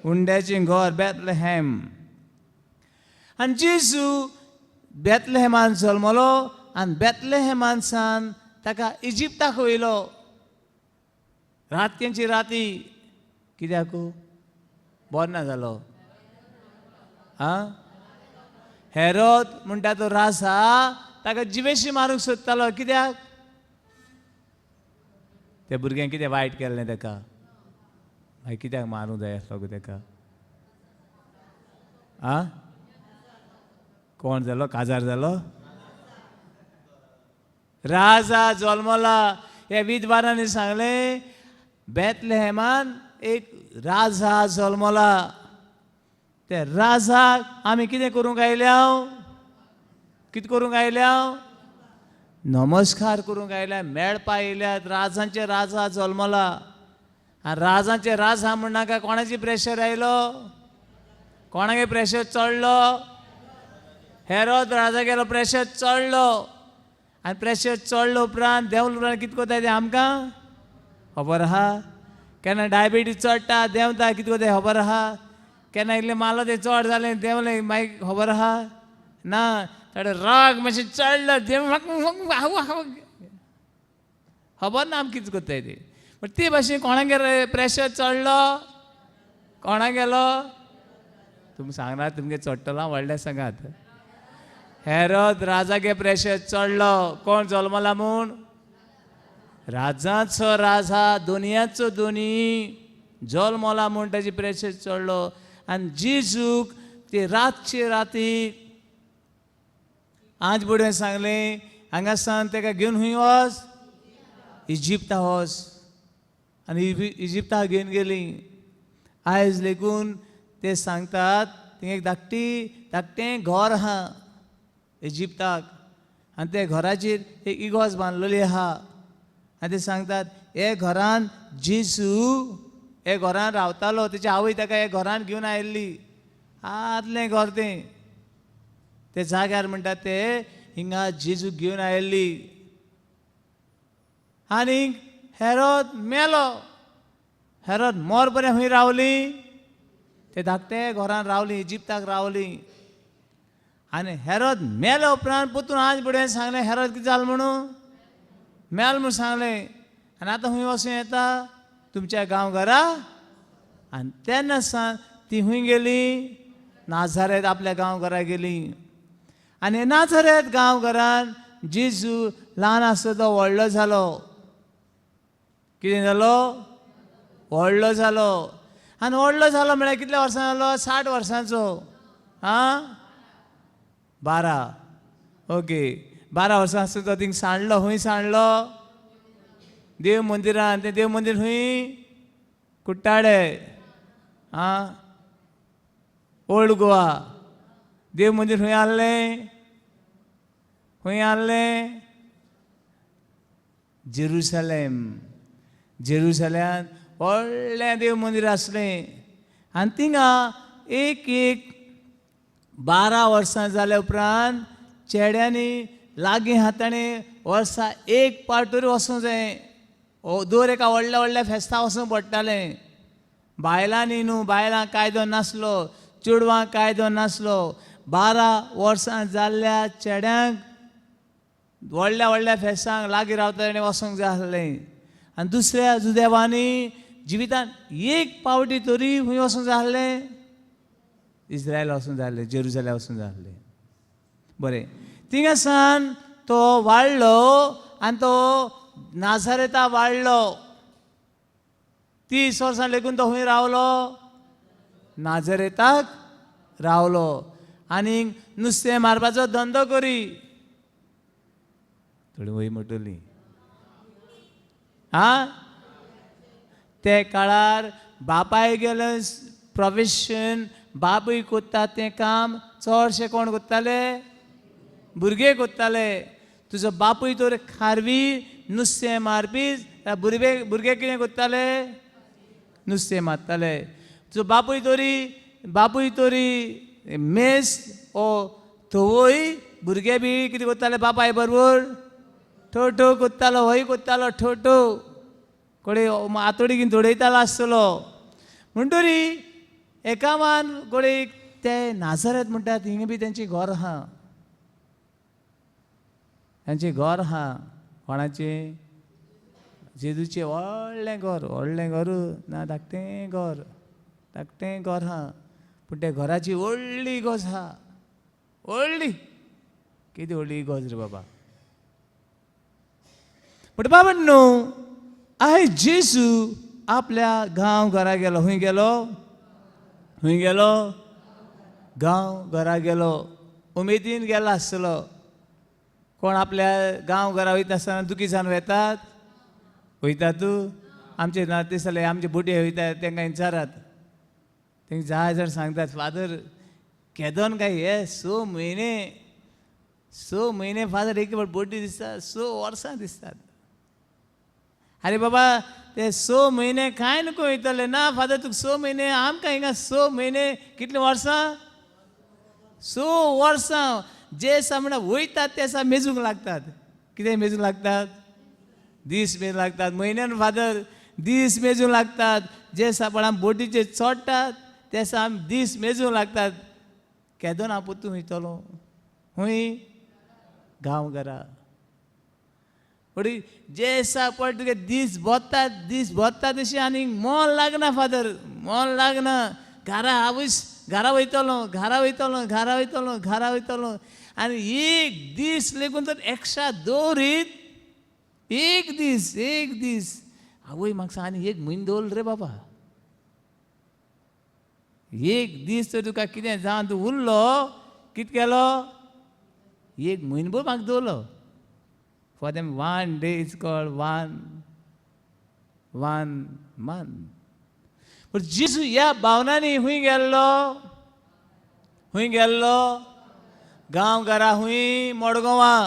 उंड्याचें घर, बेथलेहेम. आनी जेजू बेथलेहेमान जल्मलो आनी बेथलेहेमान सावन ताका इजिप्ताक वयलो रातयांची राती. कित्याक? बरो ना जालो. आं, हेरोद म्हणटा तो राजा ताका जिवेशी मारूंक सोदतालो. कित्याक? त्या भुरग्यांक कितें वायट केल्लें ताका? मागीर कित्याक मारूंक जाय आसलो गो ताका? आं, कोण जालो? काजार जालो? राजा जल्मला. ह्या विद्वानांनी सांगलें बेथलेहेमान एक राजा जल्मला. ते राजाक आमी कितें करूंक आयल्या? कितें करूंक आयल्या? नमस्कार करूंक आयल्या, मेळपा आयल्यात. राजांचे राजा जल्मला. आनी राजांचे राजा म्हणनाका, कोणाची प्रेशर आयलो? कोणागे प्रेशर चडलो? हेरोद राजा गेलो, प्रेशर चडलो. आनी प्रेशर चडलो उपरांत देंवलो उपरांत कितें कोताय तें आमकां खबर आहा. केन्ना डायबिटीज चडटा देंवता, कितें कोताय खबर आहा. केन्ना इल्लें मारलो तें चड जालें देंवलें मागीर खबर आहा ना. थोडे राग मातशें चडलो देंव खबर ना आमकां कितें कोताय तें. बट ते भाशेन कोणागेर प्रेशर चडलो? कोणा गेलो? तुमी सांगना, तुमगे चडटलो व्हडलें सांगात. हेरोद राजागे प्रेशर चडलो. कोण जल्मला म्हूण? राजाचो राजा, दुनियाचो दोनी जल्मला म्हूण ताजी प्रेशर चडलो. आनी जेजूक ते रातचे राती आज बुडवें सांगलें, हांगा सावन ताका घेवन खंय वच? इजिप्ता वच. आनी इजिप्ता घेवन गेली. आयज लेगून ते सांगतात थिंग एक धाकटी धाकटें घर आहा इजिप्ताक, आनी ते घराचेर एक इगोज बांदलेली आहा. आनी ते सांगतात हे घरान जेजू हे घरान रावतालो, तेची आवय ताका हे घरान घेवन आयिल्ली. आदलें घर तें, ते जाग्यार म्हणटात ते हिंगा जेजू घेवन आयिल्ली. आनी हेरोद मेलो. हेरोद मोर बरें खंय रावली? ते धाकटे घरान रावली, इजिप्ताक रावली. आनी हेरोद मेले उपरांत परतून आज बुडयेन सांगलें हेरोद कितें जालें म्हणून? मेल म्हूण सांगलें. आनी आतां खंय वचूं येता? तुमच्या गांव घरा. आनी तेन्ना सावन ती खंय गेली? नाझारेत आपल्या गांव घरा गेली. आनी नाझारेत गांव घरान जेजू ल्हान आसता तो व्हडलो जालो. कितें जालो? व्हडलो जालो. आनी व्हडलो जालो म्हळ्यार कितल्या वर्सां जालो? 60 वर्सांचो. आं, 12. ओके, 12 वर्सां आसता तो थिंग सांडलो. खंय सांडलो? देव मंदिरान. तें देव मंदीर खंय? कुट्टाळे. आं, ओल्ड गोवा. देव मंदीर खंय आहलें? खंय आहलें? जेरुसलेम. जेरुसलेमांत व्हडलें देव मंदीर आसलें. आनी थिंगा एक एक 12 वर्सां जाल्या उपरांत चेड्यांनी लागीं हातांनी वर्सा एक पावट तरी वचूंक जाय. दर एका व्हडल्या व्हडल्या फेस्ता वचूंक पडटालें. बायलांनी न्हू, बायलां कायदो नासलो, चेडवांक कायदो नासलो. 12 वर्सां जाल्ल्या चेड्यांक व्हडल्या व्हडल्या फेस्तांक लागीं रावता आनी वचूंक जाय आसलें. आनी दुसऱ्या जुदेवांनी जिवितान एक पावटी तरी खंय वचूंक जाय आसलें? इस्रायल वचूंक जाय आसलें, जेरुसलेम वचूंक जाय आसलें. बरें, थिंगा सावन तो वाडलो आनी तो नाझारेता वाडलो. 30 वर्सां लेगून तो खंय रावलो? नाझारेताक रावलो. आनी नुस्तें मारपाचो धंदो करी. थोडी वय मोडटली. आं, ते काळार बापाय गेले प्रोफेशन, बापूय कोत्ता तें काम चडशें कोण कोत्ताले? भुरगे कोत्ताले. तुजो बापूय तर खारवी नुस्तें मारपी, भुरगे भुरगे कितें कोत्ताले? नुस्तें मारताले. तुजो बापूय तरी मेस ओ थवय, भुरगे बी कितें कोत्ताले बापाय बरोबर? ठो ठो कोत्तालो, हय कोत्तालो ठो ठो, कोडे आतोडी घेवन धोडयतालो आसतलो. म्हणटरी एकामान कोडे ते नाजरेत म्हणटात, हिंगा बी तेंची घर आहा, तांचें घर आहा. कोणाचें? जेजूचें व्हडलें घर, व्हडलें घर ना, धाकटें घर, धाकटें घर आहा, पूण त्या घराची व्हडली गज आहा, व्हडली, कितें व्हडली गज रे बाबा. पूण बाबा न्हू, आयज जेजू आपल्या गांव घरा गेलो. खंय गेलो? खंय गेलो? गांव घरा गेलो. उमेदीन गेलो आसतलो. कोण आपल्या गांव घरा वयता आसतना दुखी जावन वेतात? वयता तूं? आमचे नाते जाल्यार आमचे बुटे वयता, तांकां विचारात, तांकां जाय जाण सांगतात, फादर केदोन काय हे 6 म्हयने, 6 म्हयने फादर एक फावट बोटी दिसता, 6 वर्सां दिसतात. आरे बाबा ते 6 म्हयने कांय नको वयतले ना फादर, तुका 6 म्हयने, आमकां हिंगा 6 म्हयने कितलीं वर्सां? 6 वर्सां. जे दिसा म्हणल्यार वयतात ते दिसा मेजूंक लागतात. कितें मेजूंक लागतात? दीस मेजूंक लागतात. म्हयन्यान फादर दीस मेजूंक लागतात. जे दिसा पण आमी बोटीचेर चडटात ते दिसा आमी दीस मेजूंक लागतात, केदोन हांव परतून वयतलो खंय? गांव घरा. पूण जे दिसा पळय तुगे दीस बोत्तात, दीस बोत्ता तशें आनी मन लागना फादर, मन लागना. घरा आवयस घरा वयतलो, घरा वयतलो, घरा वयतलो, घरा वयतलो. आनी एक दीस लेगून तर एक्स्ट्रा दवरीत, एक दीस, एक दीस आवय म्हाका सांग, आनी एक म्हयनो दवरलो रे बाबा, एक दीस तर तुका कितें जावन तूं उरलो, कितें केलो? एक म्हयनोभर म्हाका दवरलो. For them 1 day is called one month. पूण जेजू ह्या भावनांनी खंय गेल्लो? खंय गेल्लो? गांव घरा. खंय? मडगांवां,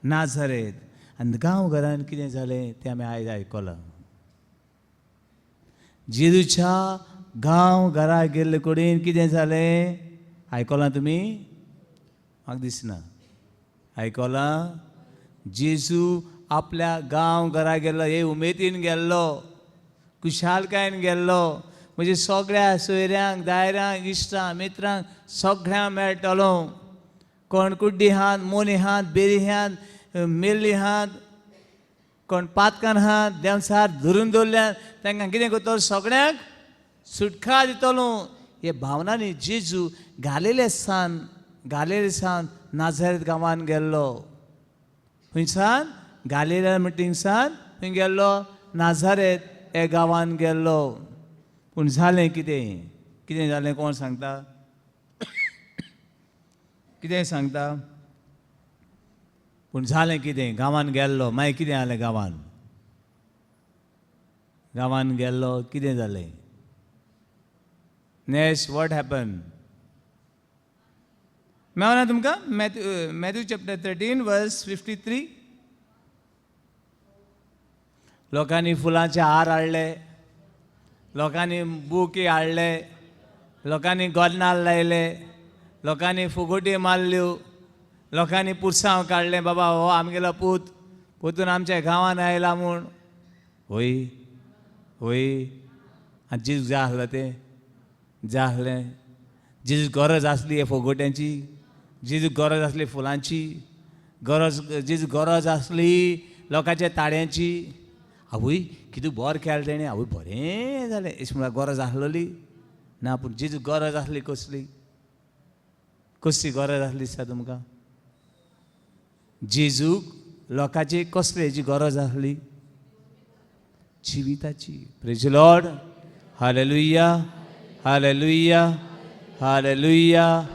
नाझरेत. आनी गांव घरान कितें जालें तें आमी आयज आयकलां. जेजूच्या गांव घरा गेल्ले कडेन कितें जालें आयकलां तुमी? म्हाका दिसना आयकलां. जेजू आपल्या गांव घरा गेल्लो, हे उमेदीन गेल्लो, खुशालकायेन गेल्लो, म्हणजे सगळ्या सोयऱ्यांक, दायऱ्यांक, इश्टां मित्रांक सगळ्यांक मेळटलो. कोण कुड्डी आहात, मोनी आहात, बेरी आहात, मेल्ली आहात, कोण पातकान आहात, देंवचार धरून दवरल्यात, तांकां कितें करतलो? सगळ्यांक सुटका दितलो. हे भावनांनी जेजू घालेले सान, घालेले सान नाझरेत गांवान गेल्लो. खंयसान? गालिले मिटिंगसान खंय गेल्लो? नाझारेत हे गांवान गेल्लो. पूण जालें कितें? कितें जालें कोण सांगता? कितें सांगता? पूण जालें कितें? गांवान गेल्लो, मागीर कितें जालें गांवान? गांवान गेल्लो, कितें जालें? Next what happen? मेळना तुमकां? Matthew chapter 13 verse 53. लोकांनी फुलांचे हार हाडले, लोकांनी बुके हाडले, लोकांनी गोदनाल लायले, लोकांनी फुगोटी मारल्यो, लोकांनी पुरसांव काडलें, बाबा हो आमगेलो पूत, पोतून आमच्या गांवान आयला म्हूण. होय होय. आनी जेजूक जाय आसलो तें? जाय आसलें? जेजूक गरज आसली हे फोगोट्यांची? जेजूक गरज आसली फुलांची? गरज जेजूक गरज आसली लोकांच्या ताळ्यांची? आवय कितें बरें केलें तेणें, आवय बरें जालें अशें म्हळ्यार गरज आसलेली ना. पूण जेजूक गरज आसली कसली? कसली गरज आसली दिसता तुमकां? जेजूक लोकांची कसली हेजी गरज आसली? जिविताची. Praise Lord. Hallelujah, hallelujah, hallelujah,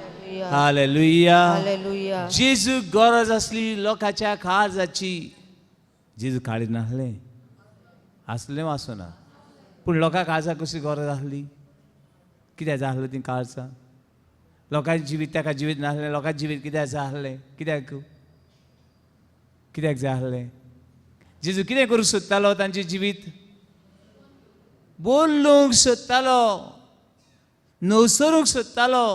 hallelujah. Hallelujah. जेजूक गरज आसली लोकांच्या काळजाची. जेजू काळीज नासलें? आसलें आसना, पूण लोकां काळजाक कशी गरज आसली? कित्याक जाय आसलो ती काळजां? लोकांचें जिवीत ताका जिवीत नासलें, लोकांचें जिवीत कित्याक जाय आसलें? कित्याक कित्याक जाय आसलें? जेजू कितें करूंक सोदतालो? तांचें जिवीत बोल्लूंक सोदतालो, नवसरूंक सोदतालो.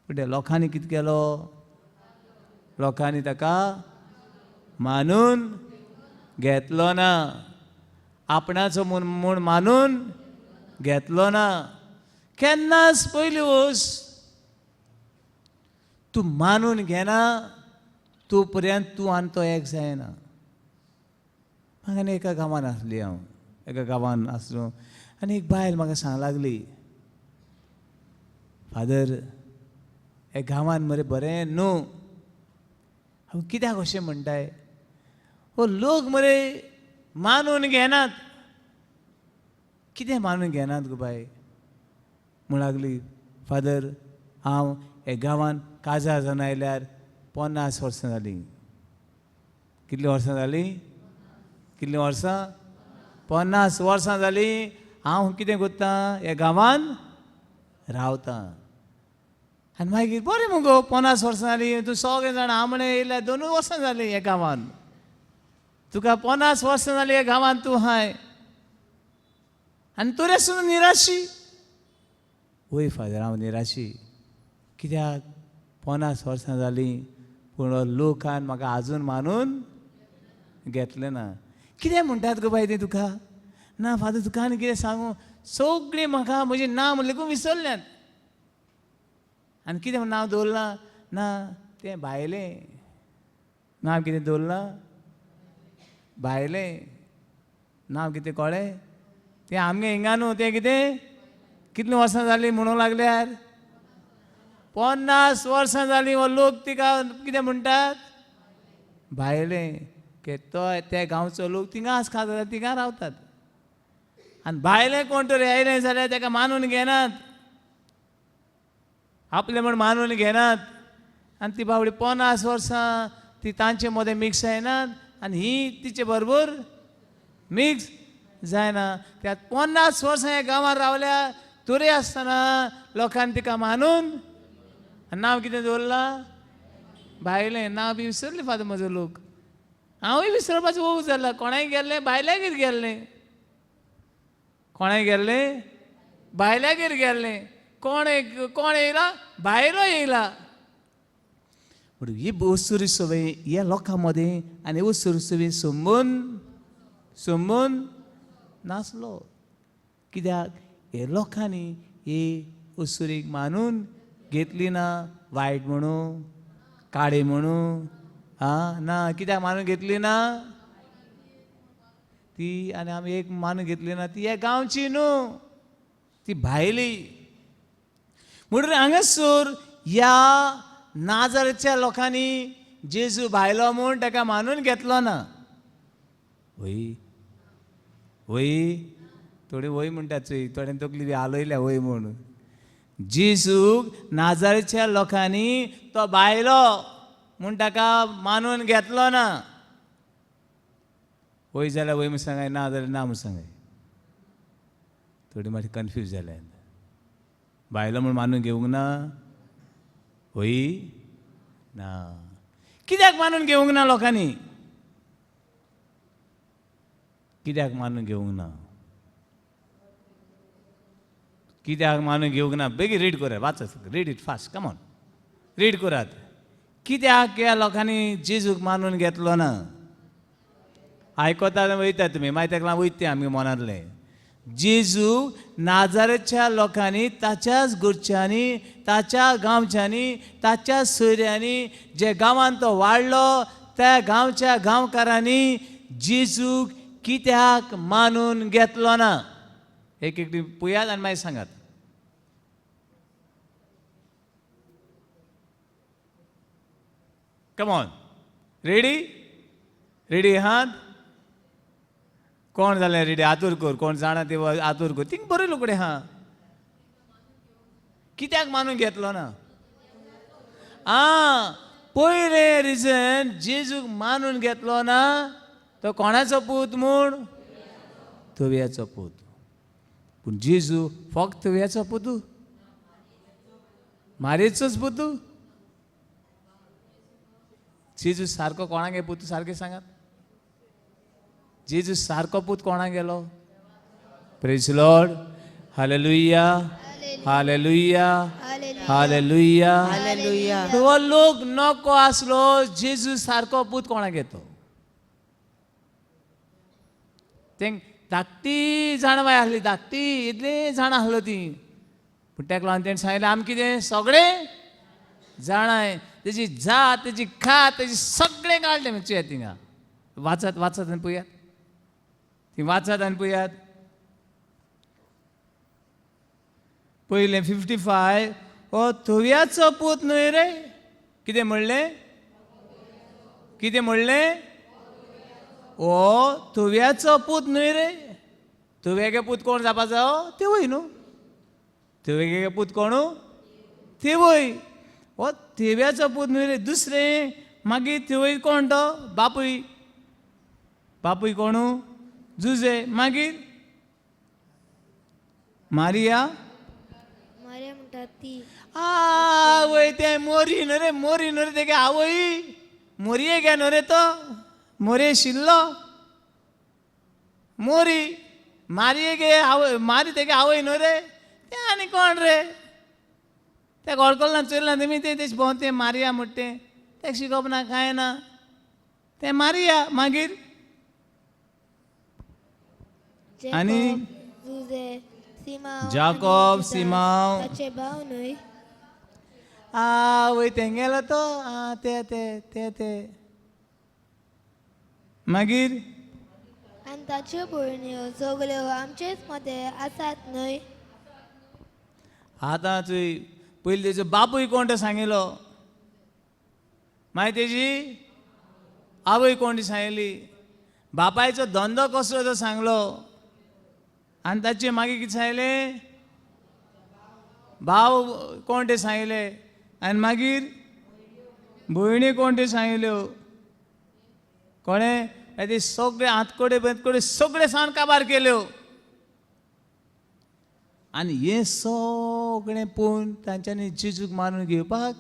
पूण त्या लोकांनी कितें केलो? लोकांनी ताका मानून घेतलो ना, आपणाचो म्हूण मानून घेतलो ना. केन्नाच पयली वस तूं मानून घेना तो पर्यंत तूं आनी तो एक जायना. म्हाका आनी एका गांवान आसली हांव, एका गांवान आसलो आनी एक बायल म्हाका सांग लागली, फादर हे गांवान मरे बरें न्हू. हांव कित्याक अशें म्हणटाय? हो लोक मरे मानून घेनात. कितें मानून घेनात गो बाय? म्हण लागली, फादर हांव हे गांवान काजार जावन आयल्यार 50 वर्सां जालीं. कितलीं वर्सां जालीं? कितलीं वर्सां? 50 वर्सां जालीं. हांव कितें करतां? ह्या गांवान रावतां. आनी मागीर बरें मुगो 50 वर्सां जालीं, तूं सगळें जाणां, हांव म्हणलें येयल्यार 2 वर्सां जालीं ह्या गांवान, तुका 50 वर्सां जालीं ह्या गांवान तूं हाय आनी तरी आसून निराशी. वय फादर हांव निराशी. कित्याक? 50 वर्सां जालीं पूण लोकान म्हाका आजून मानून घेतलें ना. कितें म्हणटात गो बाय तें तुका? ना फादर तुका आनी कितें सांगू, सगळीं म्हाका म्हजें नांव लेगून विसरल्यात. आनी कितें म्हूण नांव दवरलां? ना तें भायलें नांव. कितें दवरलां? भायलें नांव. कितें कळ्ळें? तें आमगे हिंगा न्हू, तें कितें कितलीं वर्सां जालीं म्हणूंक लागल्यार 50 वर्सां जालीं. हो लोक तिका कितें म्हणटात? भायलें. की तो त्या गांवचो लोक थिंगाच खाता, थिंगा रावतात. आनी भायलें कोण तरी आयलें जाल्यार ताका मानून घेनात, आपलें म्हूण मानून घेनात. आनी ती बावडी 50 वर्सां ती तांचे मदें मिक्स जायनात आनी ही तिचे बरोबर मिक्स जायना. त्या 50 वर्सां ह्या गांवांत रावल्या तरी आसतना लोकांनी तिका मानून नांव कितें दवरलां? भायलें. नांव बी विसरलें फादर म्हजो लोक. हांवूय विसरपाचो वोग जाला. कोणाय गेल्लें? भायल्यागेर गेल्लें. कोणाय गेल्लें? भायल्यागेर गेल्लें. कोण कोण येयला? भायलो येयला. पूण ही वस्तुरी सवय ह्या लोकां मदें आनी वस्तुरी सवय संबंद संबंद नासलो. कित्याक? हे लोकांनी ही वस्तुरीक मानून घेतली ना. वायट म्हणू, काळे म्हणू, आं ना, कित्याक मानून घेतली ना ती? आनी आमी एक मानून घेतली ना, ती ह्या गांवची न्हू, ती भायली. म्हणून हांगासर ह्या नाजाराच्या लोकांनी जेजू भायलो म्हूण ताका मानून घेतलो ना. वय वय थोडी वय म्हणटा चोय, थोड्यान तकली बी हालयल्या वय म्हूण. जेजूक नाजाराच्या लोकांनी तो भायलो म्हूण ताका मानून घेतलो ना. वय जाल्यार वय म्हूण सांगाय, ना जाल्यार ना म्हूण सांगाय. थोडी मातशी कन्फ्यूज जाल्या. भायलो म्हूण मानून घेवंक ना? वय ना. कित्याक मानून घेवंक ना लोकांनी? कित्याक मानून घेवंक ना? कित्याक मानून घेवंक ना? बेगीन रीड करात, वाचात, read it fast, come on, read करात. कित्याक ह्या लोकांनी जेजूक मानून घेतलो ना? आयकता वयता तुमी, मागीर ताका लागून वयता आमगे मनांतलें. जेजू नाजाराच्या लोकांनी, ताच्याच घरच्यांनी, ताच्या गांवच्यांनी, ताच्या सोयऱ्यांनी, जे गांवांत तो वाडलो त्या गांवच्या गांवकारांनी जेजूक कित्याक मानून घेतलो ना? एक एकटी पळयात आनी मागीर सांगात. Come on, ready? रेडी आहात? कोण जालें रेडी? आतूर कर, कोण जाणा ते आतूर कर. थिंग बरयलो कडेन आहा. कित्याक मानून घेतलो ना? आं, पयलें रिजन जेजूक मानून घेतलो ना तो कोणाचो पूत म्हूण? तव्याचो पूत. पूण जेजू फक्त तव्याचो पूत? मारयेचोच पुतू. जेजू सारको कोणागे पूत सारकें सांगात. जेजू सारको पूत कोणाक गेलो? Praise Lord. Hallelujah, hallelujah, hallelujah. Hallelujah. तो लोक नको आसलो जेजू सारको पूत कोणाक येतो. तेंक धाकटी जाणवाय आसली, धाकटी इतली जाणां आसलो ती. पूण तेका लागून तेणें सांगलें आमी कितें सगळें जाणाय, तेजी जात, तेजी खात, तेजी सगळें काडलें म्हणचे थिंगा. वाचात, वाचात आनी पळयात, ती वाचात आनी पळयात. पयलें 55, हो थोव्याचो पूत न्हय रे? कितें म्हणलें? कितें म्हणलें? हो थोव्याचो पूत न्हय रे? थोव्यागे पूत कोण जावपाचो? तेवय न्हू. थेवगे पूत कोण? तेवय. हो थेव्याचो पूत न्हय रे? दुसरें मागीर थेवय कोण तो? बापूय. बापूय कोण? जुजे. मागीर मारिया. मारिया म्हणटा ती. आवय तें मोरी न्हय रे, मोरी न्हय रे तेगे आवय मोरये गे न्हय रे तो मोरये शिल्लो मोरी मारये गे आवय, मारी तेगे आवय न्हय रे. तें आनी कोण रे? तें वळखल ना, चोयलें ना तेमी, तें तेश भोंव तें मारिया म्हणटा तें, तें शिकप ना कांय ना, तें मारिया. मागीर आनी जाकोब, सिमांव, ताचे भाव न्हय. आवय तेंगेलो तो आं ते ते ते ते. मागीर आनी ताच्यो भयण्यो सगल्यो आमचेच मदें आसात न्हय. आतां चोय, पयलीं तेजो बापूय कोण तो सांगिलो, मागीर तेजी आवय कोण ती सांगिली, बापायचो धंदो कसलो तो सांगलो, आनी ताचे मागीर कितें सांगलें, भाव कोण ते सांगिले, आनी मागीर भयणी कोण ते सांगिल्यो. कोणें ते सगळे हातकडे बेतकडे सगळे सांग काबार केल्यो. आनी हें सगळें पळोवन तांच्यांनी जेजूक मारून घेवपाक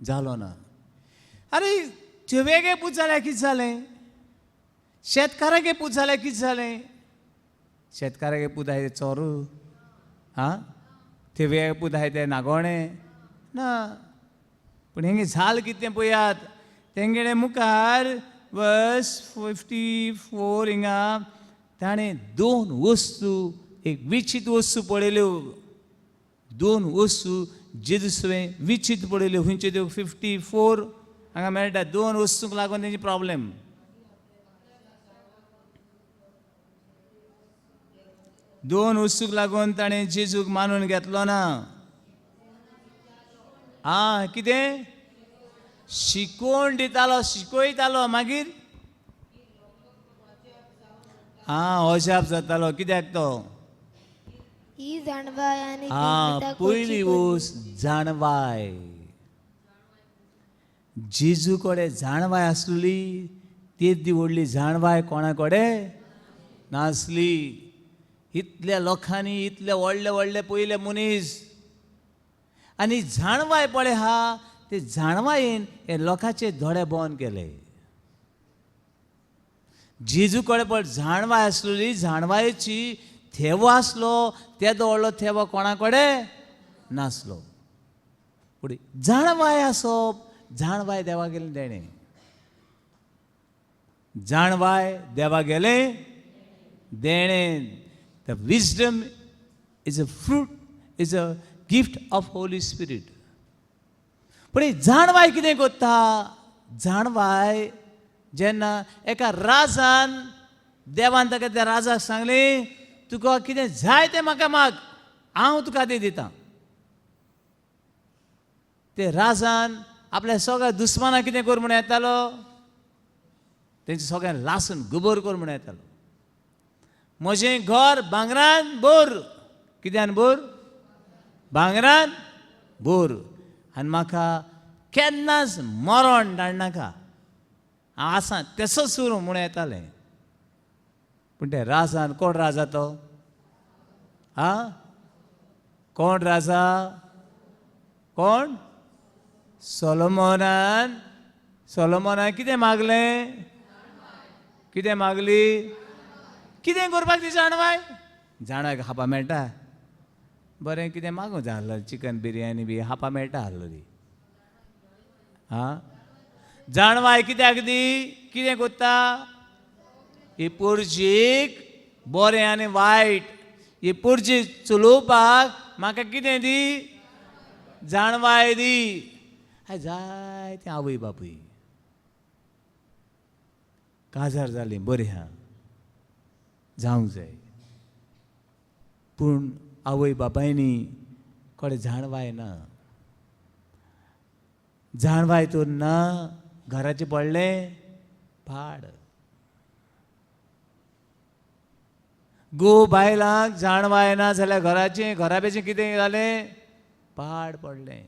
जालो ना. आरे थेवेगे पूत जाल्यार कितें जालें? शेतकारागे पूत जाल्यार कितें जालें? शेतकारागे पूत आहाय ते चोरू, आं थेवये पूत आहाय ते नागोणे ना. पूण हेंगे जाल कितें पळयात, तेंगेले मुखार वर्स 54 हिंगा ताणें दोन वस्तू, एक विचित वस्तू पळयल्यो. दोन वस्तू जेजूसवें विचित पळयल्यो. खंयच्यो त्यो? 54 हांगा मेळटा. दोन वस्तूंक लागून तेंची प्रॉब्लेम. दोन वस्तूक लागून ताणें जेजूक मानून घेतलो ना. आं कितें शिकोवन दितालो, शिकयतालो, मागीर आं अजाप जातालो. कित्याक तो? ही जाणवाय आनी आं पयली वस्त जाणवाय. जेजू कडेन जाणवाय आसली, तेदी व्हडली जाणवाय कोणा कडेन नासली. इतल्या लोकांनी इतले व्हडले व्हडले पयले मनीस आनी जाणवाय पळय आहा, ते जाणवायेन हे लोकांचे दोळे बंद केले. जेजू कडेन पळय जाणवाय आसलेली, जाणवायेची थेवो आसलो, तेदो व्हडलो थेवो कोणा कडेन नासलो. पूण जाणवाय आसप, जाणवाय देवा गेलें देणें, जाणवाय देवा गेलें देणें. The wisdom is a fruit, is a gift of Holy Spirit. पूण ही जाणवाय कितें करता? जाणवाय जेन्ना एका राजान, देवान ताका त्या राजाक सांगलें, तुका कितें जाय तें म्हाका माग, हांव तुका तें दितां. ते राजान आपल्या सगळ्या दुस्मानाक कितें कर म्हूण येतालो? तेंचे सगळ्यांक लासून गोबोर कर म्हूण येतालो. म्हजें घर भांगरान भर. कित्यान भर? भांगरान भर. आनी म्हाका केन्नाच मरण धाडनाका, हांव आसा तेसोच उरूं म्हूण येतालें. पूण ते राजान, कोण राजा तो? आं कोण राजा? कोण? सोलोमोनान. सोलोमोनान कितें मागलें? कितें मागली? कितें करपाक ती जाणवाय? जाणवाय खावपा मेळटा? बरें कितें मागूं जाय आसलो, चिकन बिरयानी बी खावपा मेळटा आसलोली. आं, जाणवाय कित्याक दी? कितें करता? ही पुर्जीक बरें आनी वायट ही पुर्जी चलोवपाक म्हाका कितें दी? जाणवाय दी. जाय तें आवय बापूय काजार जालीं, बरें आहा, जावंक जाय, पूण आवय बापायनी कोडे जाणवाय ना. जाणवाय तर ना, घराचें पडलें पाड. गो बायलांक जाणवाय ना जाल्यार घराचें घराब्याचें कितें जालें? पाड पडलें.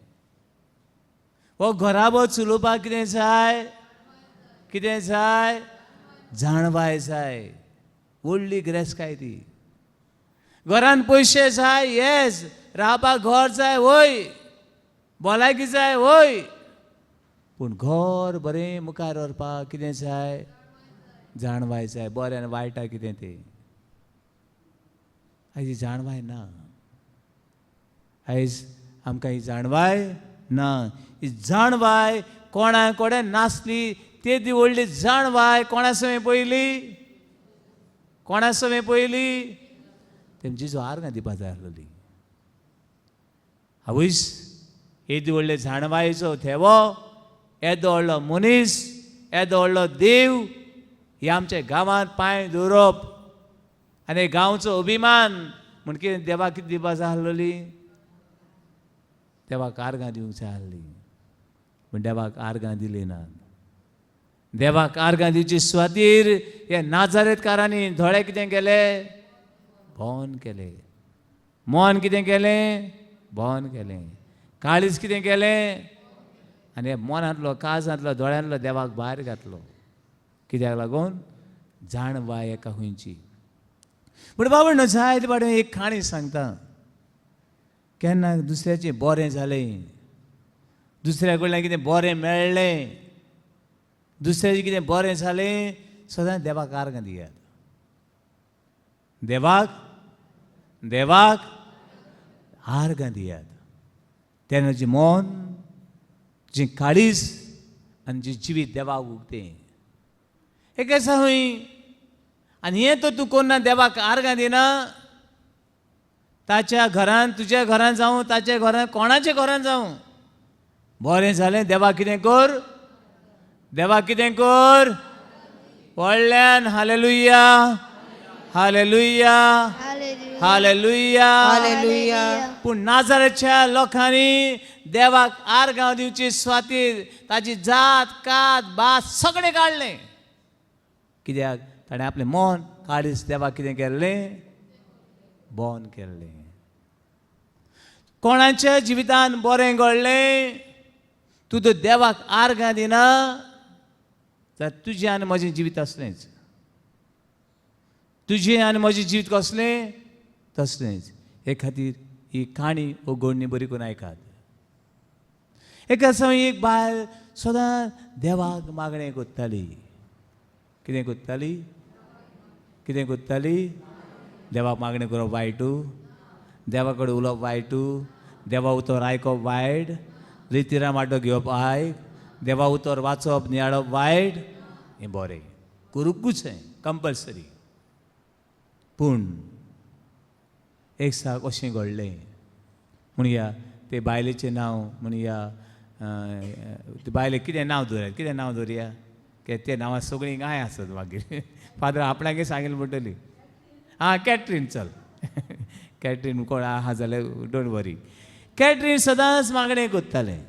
हो घराबो चलोवपाक कितें जाय? कितें जाय? जाणवाय जाय. व्हडली गिरेस्तकाय ती. घरान पयशे जाय, येस, रावपाक घर जाय, वय, भलायकी जाय, वय, पूण घर बरें मुखार व्हरपाक कितें जाय? जाणवाय जाय. बरें आनी वायटा कितें तें आयज ही जाणवाय ना. आयज आमकां ही जाणवाय ना. ही जाणवाय कोणा कडेन नासली. तेदी व्हडली जाणवाय कोणा सवें पयली? कोणा सवें पयली? तेमची जो आर्गां दिवपा जाय आसलोली. आवयस, येदी व्हडले जाणवायेचो थेवो, येदो व्हडलो मनीस, येदो व्हडलो देव हे आमच्या गांवांत पांय दवरप आनी गांवचो अभिमान म्हण कितें देवाक कितें दिवपा जाय आसलोली? देवाक आर्गां दिवंक जाय आसली, पूण देवाक आर्गां दिली ना. देवाक आर्गां दिवची सुवातीर हे नाजारेतकारांनी दोळे कितें केले? बंद केले. मन कितें केलें? बंद केलें. काळीज कितें केलें? आनी हे मनांतलो, काळजांतलो, दोळ्यांतलो देवाक भायर घातलो. कित्याक लागून? जाणवाय एका खंयची. पूण बाबा जायते फावटी एक काणी सांगता. केन्ना दुसऱ्याचें बरें जालें, दुसऱ्या कडल्यान कितें बरें मेळ्ळें, दुसऱ्याचें कितें बरें जालें, सदांच देवाक आर्गां दियात. देवाक देवाक आर्गां दियात. तेन्ना जी मन, जी काळीज आनी जी जिवीत देवाक उगतें. एक आसा खंय, आनी हें तर तूं कोन्ना देवाक आर्गां दिना, ताच्या घरान, तुज्या घरान जावं, ताच्या घरान, कोणाच्या घरान जावं, बरें जालें देवाक कितें कर? देवाक कितें कर? व्हडल्यान हालेलुया, हालेलुया, हालेलुया, हालेलुया. पूण नाजाराच्या लोकांनी देवाक आर्गां दिवची सुवातीर ताची जात कात भास सगळें काडलें. कित्याक? ताणें आपलें मन काळीज देवाक कितें केल्लें? बंद केल्लें. कोणाच्या जिवितान बरें घडलें, तूं तर देवाक आर्गां दिना जाल्यार तुजें आनी म्हजें जिवीत असलेंच. तुजें आनी म्हजें जिवीत कसलें? तसलेंच. हे खातीर ही काणी उगडणी बरी करून आयकात. एका समय एक बायल सदां देवाक मागणें करताली. कितें करताली? कितें करताली? देवाक मागणें करप वायटू, देवा कडेन उलोवप वायटू, देवा उतर आयकप वायट, रितिरा वांटो घेवप आयक, देवा उतर वाचप नियाळप वायट, हें बरें करूंकूच हें कंपल्सरी. पूण एक साक अशें घडलें म्हणया ते बायलेचें नांव म्हणया, ते बायलेक कितें नांव दवरया? कितें नांव दवरया? कित्याक ते नांवां सगळीं गाय आसत मागीर फादर आपणाकय सांगिल्लें पडटली. आं, कॅटरीन, चल कॅटरीन कोण आहा जाल्यार don't worry. Catherine सदांच मागणें करतालें.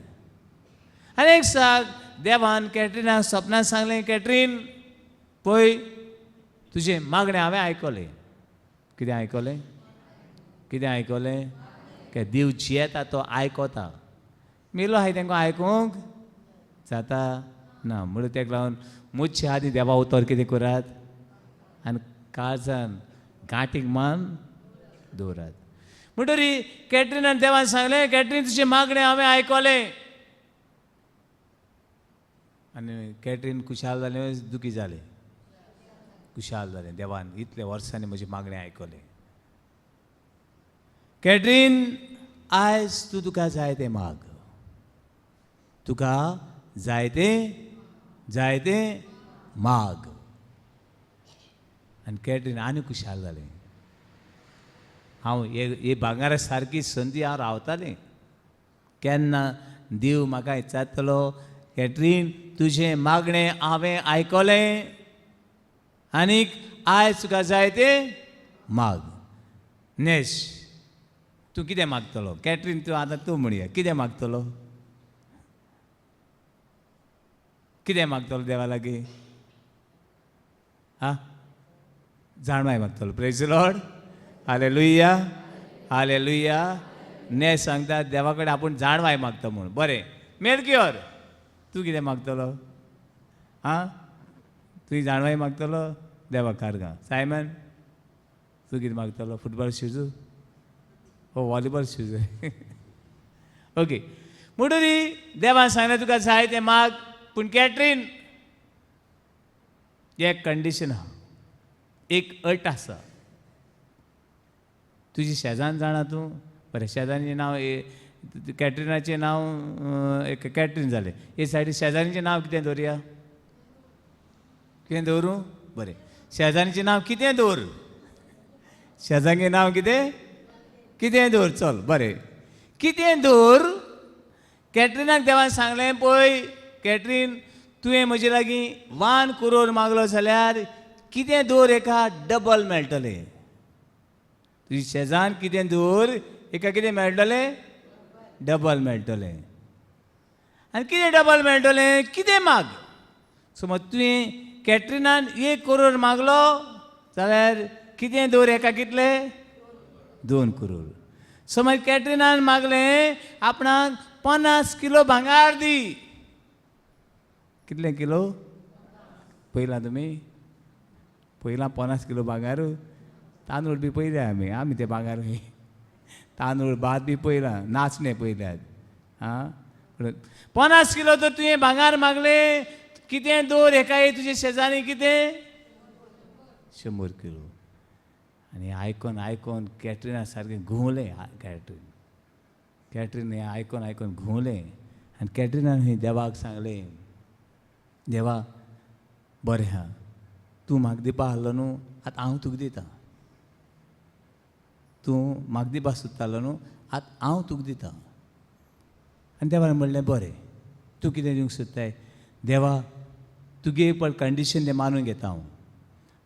आनी एक साक देवान कॅटरिनाक सपनान सांगलें, कॅटरीन पळय तुजें मागणें हांवें आयकलें. कितें आयकलें? कितें आयकलें? की देव जियेता तो आयकता. मेलो आहाय तांकां आयकूंक जाता ना. म्हणून ताका लागून मुदचे आदीं देवा उतर कितें करात आनी काळजान गांठीक मान दवरात. म्हणटरी कॅटरिनान देवान सांगलें, कॅटरीन तुजें मागणें हांवें आयकलें. आनी कॅटरीन खुशाल जालें, दुखी जालें? खुशाल जालें, देवान इतल्या वर्सांनी म्हजें मागणें आयकलें. कॅटरीन आयज तूं तुका जाय तें माग, तुका जाय तें जाय तें माग. आनी कॅटरीन आनी खुशाल जालें. हांव हे भांगरा सारकी संदी हांव रावतालें, केन्ना देव म्हाका विचारतलो कॅटरीन तुजें मागणें हांवें आयकलें आनीक आयज तुका जाय तें माग. नेश तूं कितें मागतलो? कॅटरीन तूं आतां तूं म्हणया कितें मागतलो? कितें मागतलो देवा लागीं? आं, जाणवाय मागतलो. Praise Lord, hallelujah, hallelujah. नेश सांगता देवा कडेन आपूण जाणवाय मागता म्हूण. बरें मेलक्योर तूं कितें मागतलो? आं, तुवें जाणवाय मागतलो देवा कारगां. सायमन तूं कितें मागतलो? फुटबॉल शूज हो वॉलीबॉल शूज? ओके. म्हणटरी देवान सांगलें तुका जाय तें माग, पूण कॅटरीन एक कंडिशन आहा, एक अट आसा. तुजी शेजान जाणा तूं, बरें शेजान्नीचें नांव कॅटरिनाचें नांव एक कॅटरीन जालें, हे सायडी शेजान्नीचें नांव कितें दवरया? कितें दवरूं? बरें शेजान्नीचें नांव कितें दवर? शेजान्नीचें नांव कितें कितें दवर? चल बरें कितें दवर. कॅटरिनाक देवान सांगलें पळय कॅटरीन तुवें म्हजे लागीं 1 करोड मागलो जाल्यार कितें दवर एका डबल मेळटलें. तुजी शेजान कितें दवर एका कितें मेळटलें? डबल मेळटलें. आनी कितें डबल मेळटलें? कितें माग. समज तुवें कॅटरिनान 1 करोड मागलो जाल्यार कितें दवर एका कितले? 2 करोड. समज कॅटरिनान मागलें आपणाक 50 किलो भांगार दी. कितले किलो? पयलां तुमी? पयलां 50 किलो भांगार? तांदूळ बी पयले आमी, आमी ते भांगार तांदूळ भात बी पयलां, नाचणे पयल्यात. आं, 50 किलो तर तुवें भांगार मागलें, कितें दवर हेका तुजे शेजारी कितें? 100 किलो. आनी आयकोन आयकोन कॅटरिना सारकें घुंवलें. कॅटरीन कॅटरीन हें आयकोन आयकोन घुंवलें. आनी कॅटरिनान हें देवाक सांगलें, देवा बरें आहा, तूं म्हाका दिवपा आहलो न्हू, आतां हांव तुका दिता. तूं म्हाका दिवपा सोदतालो न्हू, आतां हांव तुका दिता. आनी देवान म्हणलें बरें तूं कितें दिवंक सोदताय? देवा तुगे पण कंडिशन तें मानून घेता हांव.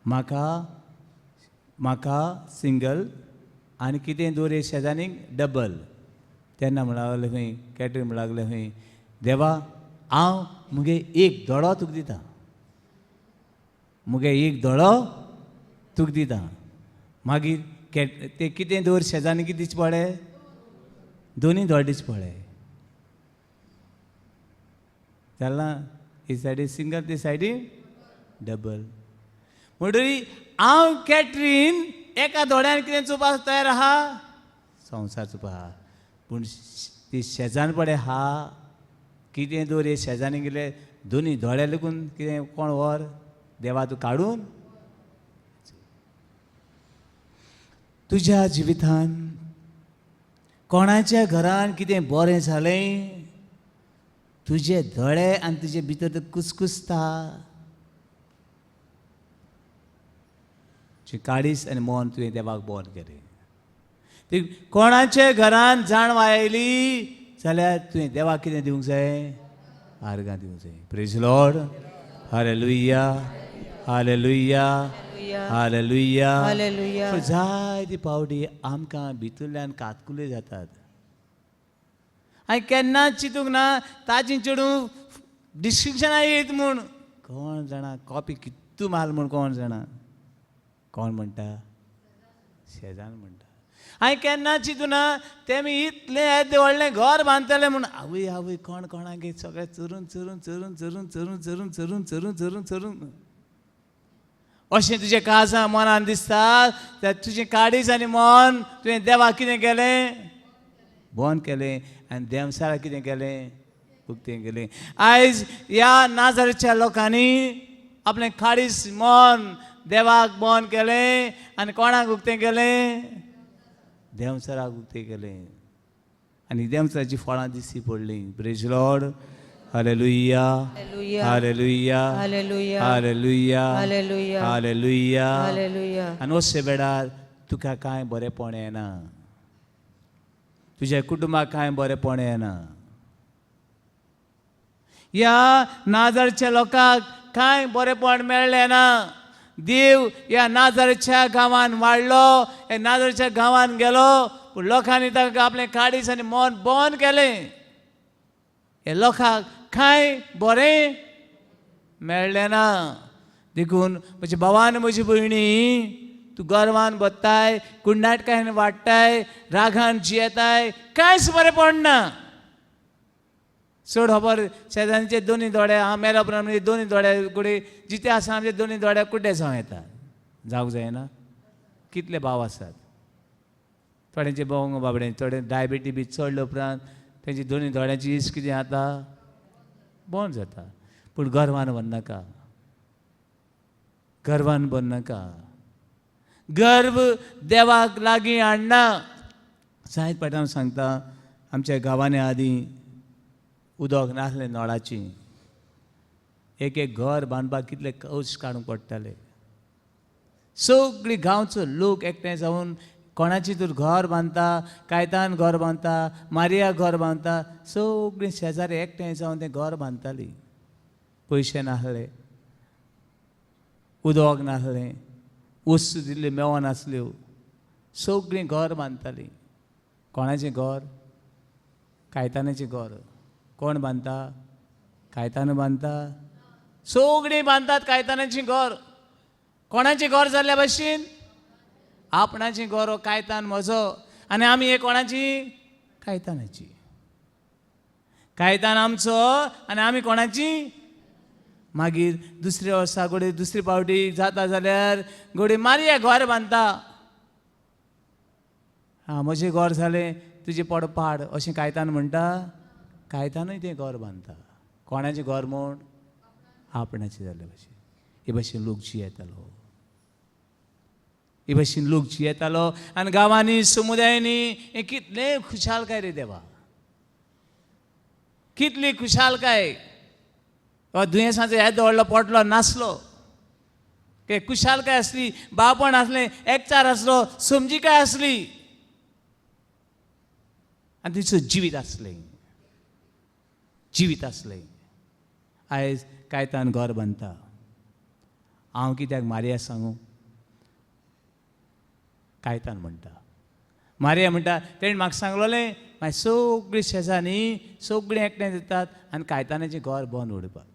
म्हाका म्हाका सिंगल आनी कितें दवर शेजानीक डबल. तेन्ना म्हणूंक लागलें खंय कॅटरीन म्हणूंक लागलें खंय देवा हांव मुगे एक दोळो तुका दिता, मुगे एक दोळो तुका दिता. मागीर ते कितें दवर शेजानी कितें दिवचें पडलें? दोनूय दोळे दिवचे पडले. जालां ही सायडी सिंगल ती सायडी डबल. म्हणटरी हांव कॅटरीन एका दोळ्यान कितें चोवपाक तयार आहा? संवसार चोवपा आहा. पूण ती शेजान पडे आहा कितें दवर हे शेजानी गेले दोनूय दोळे लेगून कितें कोण व्हर देवा तूं काडून. तुज्या जिवितान कोणाच्या घरान कितें बरें जालें, तुजे दोळे आनी तुजे भितर ते कुसकुसता. काडीस आनी मन तुवें देवाक बरें केलें. ती कोणाच्या घरान जाणवाय आयली जाल्यार तुवें देवाक कितें दिवंक जाय? आर्गां दिवंक जाय. Praise Lord, hallelujah, hallelujah, hallelujah. Hallelujah. जायते पावटी आमकां भितरल्यान कातकुले जातात. हांवें केन्नाच चिंतूंक ना ताजी चेडूं डिस्टिंक्शनां येयत म्हूण. कोण जाणा कॉपी कितू माल म्हूण कोण जाणा. कोण म्हणटा? शेजान म्हणटा. हांवें केन्ना चिंतूं ना तेमी इतलें येदें व्हडलें घर बांदतलें म्हूण. आवय आवय कोण कोणागे सगळें चोरून चोरून चोरून चोरून चोरून चोरून चोरून चोरून चोरून चोरून. अशें तुजें काळजां मनान दिसता जाल्यार तुजें काळीज आनी मन तुवें देवाक कितें केलें? बंद केलें. आनी देंवचाराक कितें केलें? उक्तें केलें. आयज ह्या नाजारेच्या लोकांनी आपलें काळीज मन देवाक बंद केलें आनी कोणाक उक्तें केलें? देंवचाराक उक्तें केलें. आनी देंवचाराचीं फळां दिश्टी पडलीं. Praise Lord. Hallelujah. Hallelujah. Hallelujah. Hallelujah. Hallelujah. Hallelujah. Hallelujah. Hallelujah. आनी अशे वेळार तुका कांय बरेंपण येना, तुज्या कुटुंबाक कांय बरेंपण येना. ह्या नाजारच्या लोकांक कांय बरेंपण मेळ्ळें ना. देव ह्या नाजारच्या गांवान वाडलो, ह्या नाजारच्या गांवान गेलो, पूण लोकांनी तांकां आपलें काळीज आनी मन बंद केलें. हे लोकांक कांय बरें मेळ्ळें ना. देखून म्हज्या भावान म्हजी भयणी, तूं गर्वान बत्ताय, कुंडाटकायन वाडटाय, रागान जियेताय, कांयच बरें पडना. चड खबर शेजाऱ्यांचे दोनी दोळे, हांव मेल्या उपरांत म्हणजे दोनी दोळे कुडे जिते आसा आमचे दोनी दोळे कुड्डे जावं येता, जावंक जायना. कितले भाव आसात थोड्यांचे बोंग बाबडे, थोडे डायबिटी बी चडले उपरांत तेंची दोनी दोळ्यांची इस कितें जाता, बंद जाता. पूण गर्वान व्हरनाका, गर्वान भरनाका. गर्व देवाक लागीं हाडना. जायत पाटी हांव सांगता, आमच्या गांवांनी आदीं उदक नासलें नळाचें. एक एक घर बांदपाक कितले कश्ट काडूंक पडटाले. सगळी गांवचो लोक एकठांय जावन कोणाची तर घर बांदता, कायतान घर बांदता, मारिया घर बांदता, सगळीं शेजारी एकठांय जावन तें घर बांदतालीं. पयशे नासले, उदक नासलें, वस्तू दिल्ल्यो मेवो नासल्यो, सगळीं घर बांदतालीं. कोणाचें घर? कायतानाचें घर. कोण बांदता? कायतान बांदता. सगळीं बांदतात कायतानाचीं घर. कोणाचें घर जाल्ल्या भशेन? आपणाचें घर हो कायतान म्हजो. आनी आमी हे कोणाची? कायतानाची. कायतान आमचो आनी आमी कोणाची? मागीर दुसऱ्या वर्सा घोडये दुसरी पावटी जाता जाल्यार घोडये मारया घर बांदता. आं, म्हजें घर जालें, तुजें पड पाड, अशें कायतान म्हणटा. कायतानूय तें घर बांदता. कोणाचें घर म्हूण? आपणाचें जाल्ले भशेन. हे भशेन लोक जियेतालो, हे भशेन लोक जियेतालो. आनी गांवांनी समुदायांनी हें कितलें खुशालकाय रे देवा, कितली खुशालकाय. दुयेंसाचो येदो व्हडलो पोटलो नासलो, ते खुशालकाय आसली, बापण आसलें, एकचार आसलो, समजिकाय आसली आनी तिचो जिवीत आसलें, जिवीत आसलें. आयज कायतान घर बांदता. हांव कित्याक मारिया सांगू? कायतान म्हणटा. मारिया म्हणटा, तेणें म्हाका सांगलोलें मागीर सगळीं शेजान्नी सगळीं एकठांय जातात आनी कायतानाचें घर बंद उडोवपाक.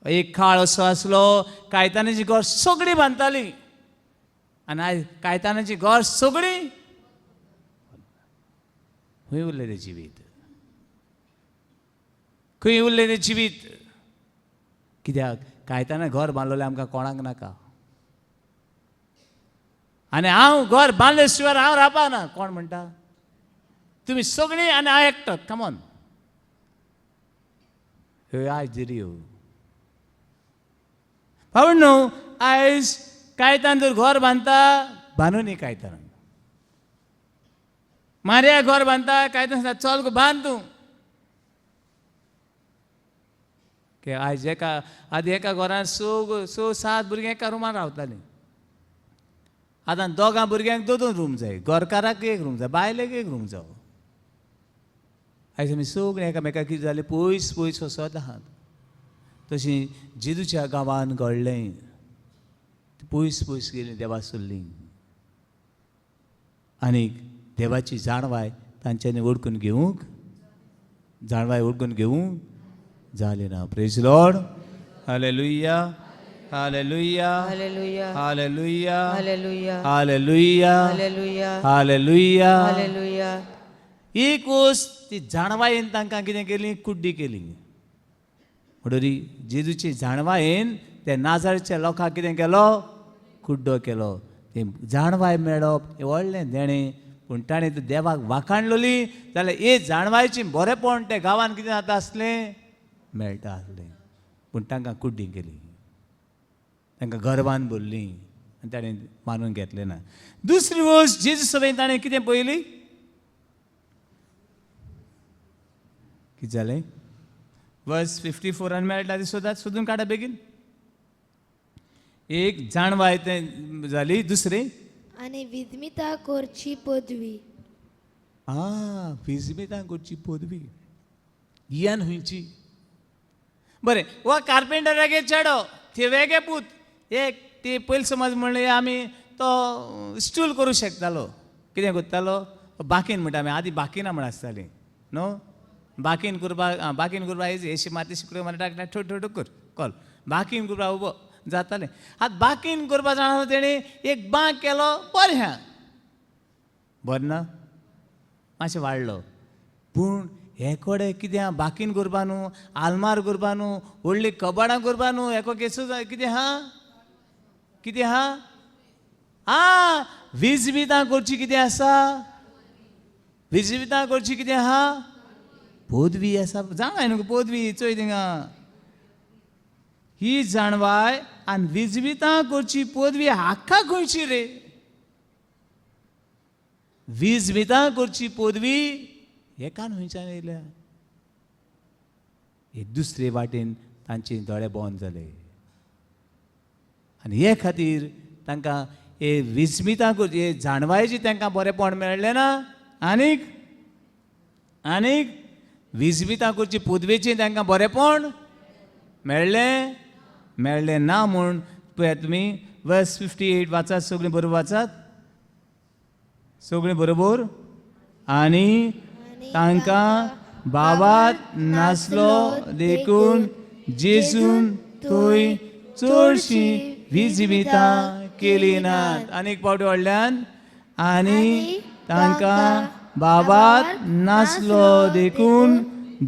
एक काळ असो आसलो कायतानाचें घर सगळीं बांदतालीं आनी आयज कायतानाचें घर सगळीं खंय उरलें तें जिवीत? खंय उरलें तें जिवीत? कित्याक कायताना घर बांदलोलें आमकां कोणाक नाका. आनी हांव घर बांदले शिवाय हांव रावपाना. कोण म्हणटा? तुमी सगळीं आनी हांव एकटो. कमॉन, ह्यो आयज दिल्यो भावण न्हू. आयज कायतान जर घर बांदता, बांदू न्ही कायतान. मारिया घर बांदता, कायतान सांगता चल गो बांद तूं. आयज एका आदी एका घरान स सात भुरगीं एका रुमान रावतालीं. आतां दोगां भुरग्यांक दोन दोन रूम जाय, घरकाराक एक रूम जाय, बायलेक एक रूम जावो. आयज आमी सगळीं एकामेकाक कितें जालें, पयस पयस वचत आहात. तशें जेजूच्या गांवान घडलें, पयस पयस गेलीं देवा सोडलीं आनी देवाची जाणवाय तांच्यांनी वळखून घेवंक, जाणवाय वळखून घेवंक जाली ना. Praise Lord. Hallelujah. Hallelujah. Hallelujah. Hallelujah. Hallelujah. Hallelujah. Hallelujah. Hallelujah. Hallelujah. एक वस्त ती जाणवायेन तांकां कितें केली? कुड्डी केली. म्हणटरी जेजूची जाणवायेन ते नाजारच्या लोकांक कितें केलो? कुड्डो केलो. ते जाणवाय मेळप हें व्हडलें देणें, पूण ताणें ती देवाक वाखाणलोली जाल्यार हे जाणवायची बरेंपण ते गांवान कितें जाता आसलें? मेळटा आसलें. पूण तांकां कुड्डी केली, तांकां गर्वान भरलीं आनी ताणें मानून घेतलें ना. दुसरी वस्त जेजू सभेन ताणें कितें पळयली? कितें जालें? वर्स 54 मेळटा ती सोदात, सोदून काडा बेगीन. एक जाणवाय तें जाली, दुसरी आनी विजमिता करची पदवी. आं, विजमितां करची पदवी यान खंयची? बरें, वा कार्पेंटरागे चेडो थेवेगे पूत एक ती पयलीं समज म्हणलें आमी तो स्टूल करूं शकतालो. कितें करतालो? बाकीन म्हणटा आमी, आदी बाकिना म्हण आसतालीं न्हू, बाकीन करपाक. आं, बाकीन करपाक एशी माती शिकल्यो मागीर टाक टाक ठो ठो कर कॉल बाकीन करपाक उबो जातालें. आतां बाकीन करपाक जाणा तेणें एक बांक केलो, बरें आहा, बरें ना मातशें वाडलो. पूण हे कडेन कितें आहा? बाकीन करपा न्हू, आलमार करपा न्हू, व्हडलीं कबाडां करपा न्हू, हेको केसो कितें आहा? कितें आहा? आं, विजवितां करची कितें आसा? विजवितां करची कितें आहा? पदवी आसा. जाणा न्हू पदवी, चोय थिंगा ही जाणवाय आनी विजवितां करची पदवी हाका खंयची रे? विजवितां करची पदवी एकान खंयच्यान येयल्या? एक दुसरे वाटेन तांचे दोळे बंद जाले आनी हे खातीर तांकां हे विस्मितां करची हे जाणवायेची तांकां बरेंपण मेळ्ळें ना. आनीक आनीक विस्मितां करची पदवेची तांकां बरेंपण मेळ्ळें मेळ्ळें ना. म्हूण पळयात तुमी वर्स 58 वाचात, सगळीं बरोबर वाचात, सगळीं बरोबर. आनी तांकां बाबात नासलो देखून जेजून थंय चडशीं विजमितां केली नात. आनीक पावटी व्हडल्यान. आनी तांकां बाबात नासलो देखून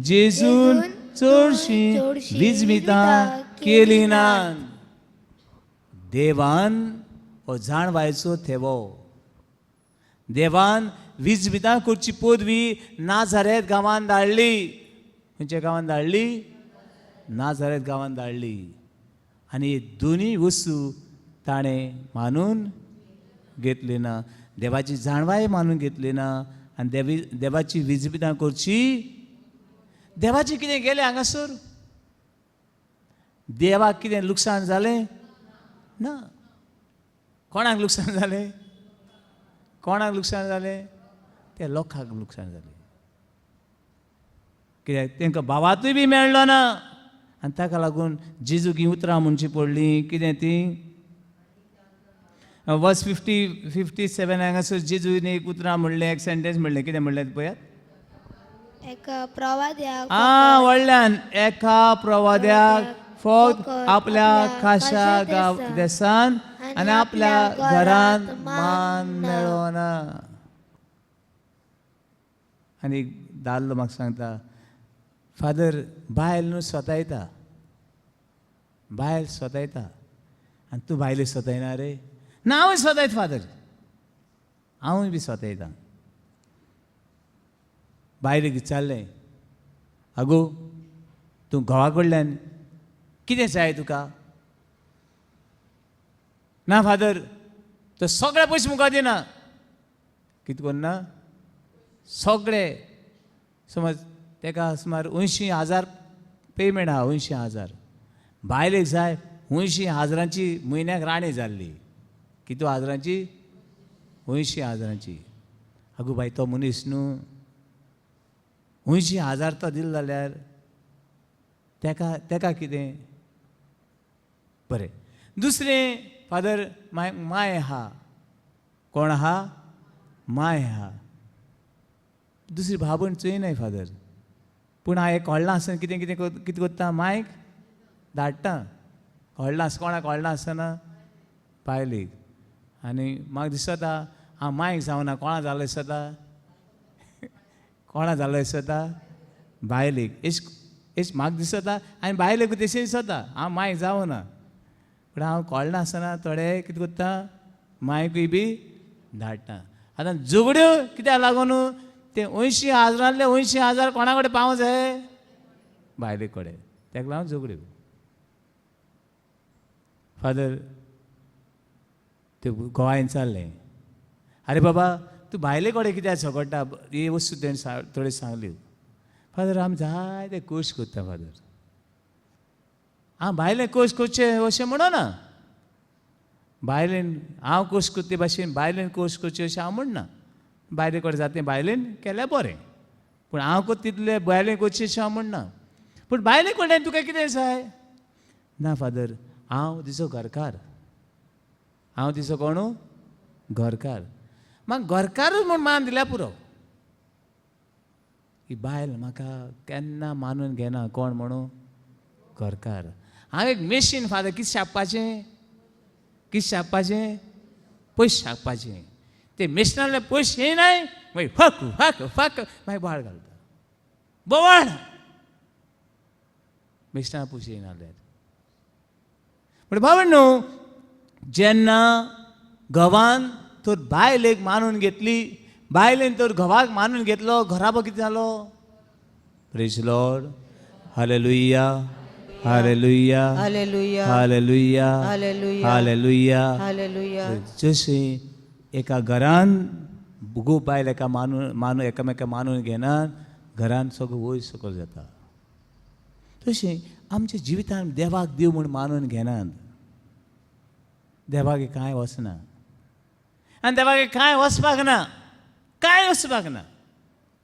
जेजून चडशीं विजमितां केली नात. देवान हो जाणवायचो थेवो, देवान विजमितां करची पदवी नाजारेत गांवान धाडली. खंयच्या गांवान धाडली? नाजारेत गांवान धाडली. आनी दोनूय वस्तू ताणें मानून घेतली ना, देवाची जाणवाय मानून घेतली ना आनी देवाची विजमितां करची. देवाची कितें गेलें हांगासर? देवाक कितें लुकसाण जालें ना? कोणाक लुकसाण जालें? कोणाक लुकसाण जालें? त्या लोकांक लुकसाण जालें. कित्याक तांकां भावातूय बी मेळ्ळो ना आनी ताका लागून जेजूक हीं उतरां म्हणचीं पडलीं. कितें तीं? वर्स 57 हांगासर जेजून एक उतरां म्हणलें, एक सेंटेन्स म्हणलें. कितें म्हणलें पळयात? एका प्रवाद्याक आं, व्हडल्यान. एका प्रवाद्याक फक्त आपल्या खाशा गांव देसान आनी आपल्या घरांत मान मेळना. आनी एक दादलो म्हाका सांगता, फादर बायल न्हू स्वतायता, बायल स्वतायता आनी तूं बायले स्वतायना रे? ना, हांवूय स्वतायत फादर, हांवूय बी स्वतायता. बायलेक विचारलें, आगो तूं घोवा कडल्यान कितें जाय तुका? ना फादर, तो सगळे पयशे मुखार दिना. कितें करना? सगळे. समज ताका सुमार 80,000 पेमेंट आहा, 80,000. बायलेक जाय 80,000 म्हयन्याक राणी जाल्ली. कितू हजारांची? 80,000. आगो बाय, तो मनीस न्हू 80,000 तो दिलो जाल्यार तेका तेका कितें बरें. दुसरें फादर, माय माय आहा. कोण आहा? माय आहा. दुसरी भाव भयण चोयनाय फादर, पूण हांव कळना आसतना कितें कितें कितें करता, मायक धाडटा. कळना आसतना, कोणाक कळना आसतना बायलेक. आनी म्हाका दिसता हांव मायक जावना, कोणा जालो दिसता? कोणा जालो दिसता? बायलेक. एश एश म्हाका दिसता आनी बायलेक तशें दिसता हांव मायक जावना. पूण हांव कळनासतना थोडे कितें करता, मायकूय बी धाडटा. आतां झगड्यो कित्याक लागून ते 80 हजारांतले 80 हजार कोणा कडेन पावूं जाय? बायले कडेन. ताका लागून झगड्यो. फादर ते गोवायन चाललें, आरे बाबा तूं बायले कडेन कित्याक झगडटा? ही वस्तू तेणें थोड्यो सांगल्यो. फादर आमी जायते कोश करता फादर. हांव बायलें कोश करचें अशें म्हणना, बायलेन हांव कोश करते भाशेन बायलेन कोश करचें अशें हांव म्हणना. बायले कडेन जाता बायलेन केल्यार बरें, पूण हांव करता तितलें बायलेन करचें अशें हांव म्हणना. पूण बायले कडल्यान तुका कितें जाय? ना फादर, हांव तिचो घरकार. हांव तिचो कोणू? घरकार. म्हाका घरकारूच म्हूण मान दिल्यार पुरो. ही बायल म्हाका केन्ना मानून घेना. कोण म्हणू? घरकार. हांव एक मेशीन फादर. कितें छापपाचें? कितें छापपाचें? पयशे छापपाचें. ते मेशिनांतले पयशे येनाय, मागीर फक फक फक मागीर बोवाळ घालता. बोवाळ. मेशिना पयशे येना जाल्यार. पूण भावंडो, जेन्ना घोवान तर बायलेक मानून घेतली, बायलेन तर घोवाक मानून घेतलो, घराबो कितें जालो? Praise Lord. Hallelujah, hallelujah, hallelujah, hallelujah, hallelujah, hallelujah. Hallelujah. जशें एका घरान घोव बायल एका मानून मानून एकामेका मानून घेनात, घरान सगळो वयर सकयल जाता, तशें आमच्या जिवितान देवाक देव म्हूण मानून घेनात, देवाक कांय वचना. आनी देवाक कांय वचपाक ना, कांय वचपाक ना.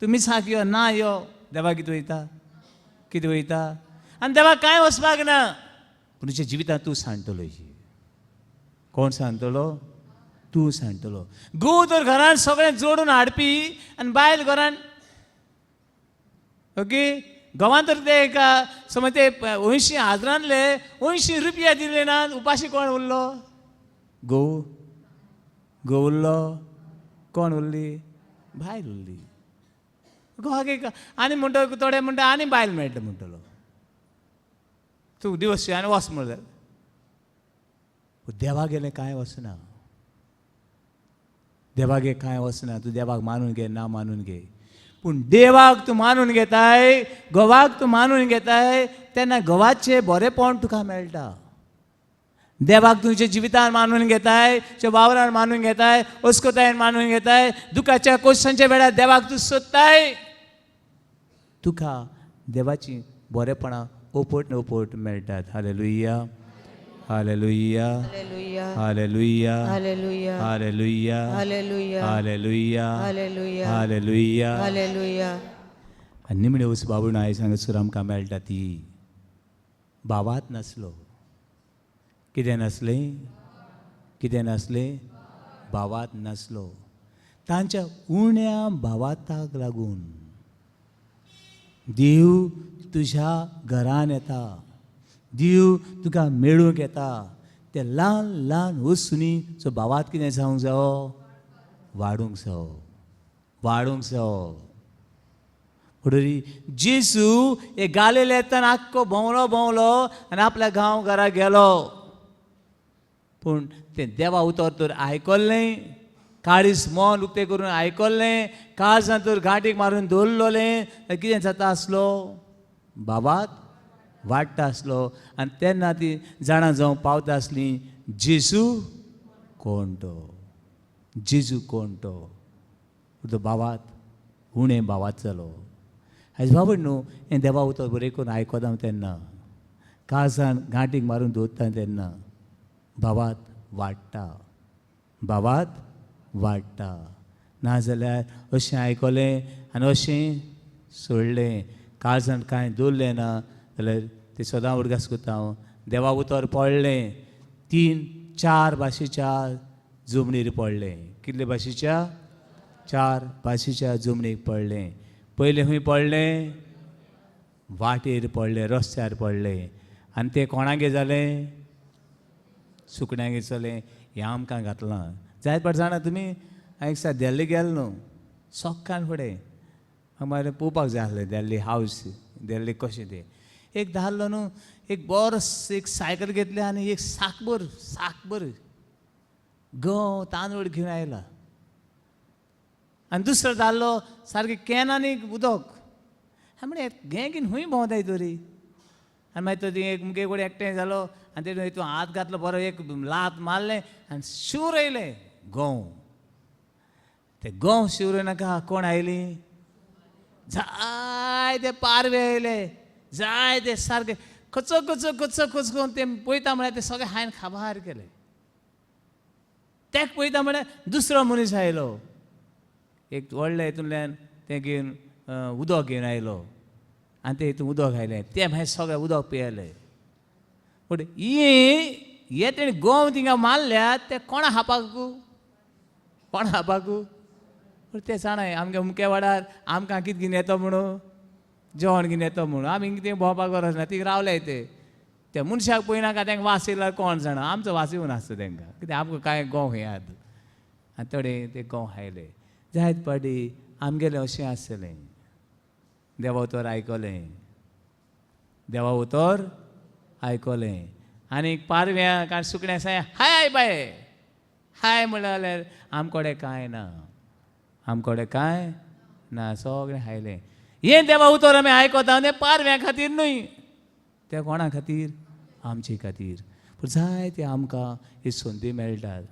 तूं मिसाक यो ना यो, देवाक कितें वयता? कितें वयता? आनी देवाक कांय वचपाक ना. पूण तुज्या जिवितांत तूं सांडटलो. कोण सांगतलो? तूं सांडटलो. घोव तर घरान सगळें जोडून हाडपी आनी बायल घरान ओके. घोवान तर ते एका समज ते 80 हजारांतले 80 रुपया दिले ना, उपाशी कोण उरलो? घोव. घोव उरलो. कोण उरली? बायल उरली. घोवाक एक आनी म्हणटा थोडे म्हणटा आनी बायल मेळटा म्हणटलो, तूं दिवस आनी वच म्हणल्यार. देवाक गेलें कांय वचना, देवागे कांय वचना. तूं देवाक मानून घे ना मानून घे, पूण देवाक तूं मानून घेताय, घोवाक तूं मानून घेताय, तेन्ना घोवाचें बरेंपण तुका मेळटा. देवाक तुमच्या जिवितान मानून घेताय, तुज्या वावरान मानून घेताय, अस्कोतायेन मानून घेताय, दुखाच्या कोशांच्या वेळार देवाक तूं सोदताय, तुका देवाची बरेपणां ओपट ओपट मेळटात. Hallelujah, hallelujah, hallelujah, hallelujah, hallelujah, hallelujah, hallelujah, hallelujah, hallelujah, hallelujah. Hallelujah. आनी निमणे वच बाबूण आयज हांगासर आमकां मेळटा ती भावात नासलो. कितें नासलें? कितें नासलें? भावात नासलो. तांच्या उण्या भावाताक लागून देव तुज्या घरान येता, देव तुका मेळूंक येता. ते ल्हान ल्हान वस्तूंनी जो भावात कितें जावंक जावो? वाडूंक जावो, वाडूंक जावो. म्हणटरी जेजू हे गालिलेंतल्यान आख्खो भोंवलो भोंवलो आनी आपल्या गांव घरा गेलो. पूण तें देवा उतर तर आयकल्लें, काळीज मन उक्तें करून आयकल्लें, काळजान तर गांठीक मारून दवरलें, कितें जाता आसलो? बाबात वाडटा आसलो. आनी तेन्ना ती जाणा जावंक पावता आसली जेजू कोण तो, जेजू कोण तो. तो बाबात उणें बाबात जालो. आयज बाबड न्हू हें देवा उतर बरें करून आयकता तेन्ना, काळजान गांठीक मारून दवरता तेन्ना भावात वाडटा, भावात वाडटा. नाजाल्यार अशें आयकलें आनी अशें सोडलें, काळजान कांय दवरलें ना जाल्यार तें सदां उडगास करता हांव. देवा उतर पडलें 3-4 भाशेच्या जमनीर पडलें. कितले भाशेच्या? 4 भाशेच्या जमनीक पडलें. पयलें खंय पडलें? वाटेर पडलें, रस्त्यार पडलें. आनी तें कोणागे जालें? सुकण्यागे चलें. हें आमकां घातलां जायत पाट जाणा तुमी. हांव एक दिसा दिल्ली गेलो न्हू, सकाळ फुडें म्हाका पळोवपाक जाय आसलें दिल्ली हावस, दिल्ली कशें तें. एक धाडलो न्हू एक बरो एक सायकल घेतली आनी एक साकभर साकभर गंव तांदूळ घेवन आयला. आनी दुसरो धाडलो सारकें कॅनांनी उदक. हांवें म्हणलें हें घेवन खूंय भोंवताय तरी. आनी मागीर तो एक मुगे कडेन एकठांय जालो आनी तेणें हितून हात घातलो बरो एक लात मारलें आनी शिंवर येयलें गंव. ते गंव शिंवर नाका कोण आयलीं जायते पारवे आयले जायते सारके खचो खचो खचो खच करून ते पळयता म्हळ्यार ते सगळे हांवें खाबार केले. तेक पळयता म्हळ्यार दुसरो मनीस आयलो एक व्हडले हितूंतल्यान तें घेवन उदक घेवन आयलो आनी ते हितून उदक आयलें ते मागीर सगळें उदक पियेले. पूण हे तेणी गंव थिंगा मारल्यात ते कोणा खापाकू कोणा खापाकू. पूण ते जाणाय आमगे अमक्या वाडार आमकां कितें घेवन येतो म्हणून जेवण घेवन येतो म्हणून आमी कितें भोंवपाक गरज ना. थिंगा रावले ते त्या मनशाक पळयनाका तांकां वास येयल्यार कोण जाणा आमचो वास येवन आसता तांकां कितें आमकां कांय गंव घेयात. आनी थोडे ते गंव खायले. जायत पाटी आमगेलें अशें आसतलें देवा उतर आयकलें देवा उतर आयकलें आनी पारव्यांक आनी सुकण्या साय हाय बाय हाय म्हणलें जाल्यार आमकोडे कांय ना आमकोडे कांय ना सगळें खायलें. हें देवा उतर आमी आयकता तें पारव्यां खातीर न्हय तें कोणा खातीर आमचे खातीर. पूण जायते आमकां ही संदी मेळटात.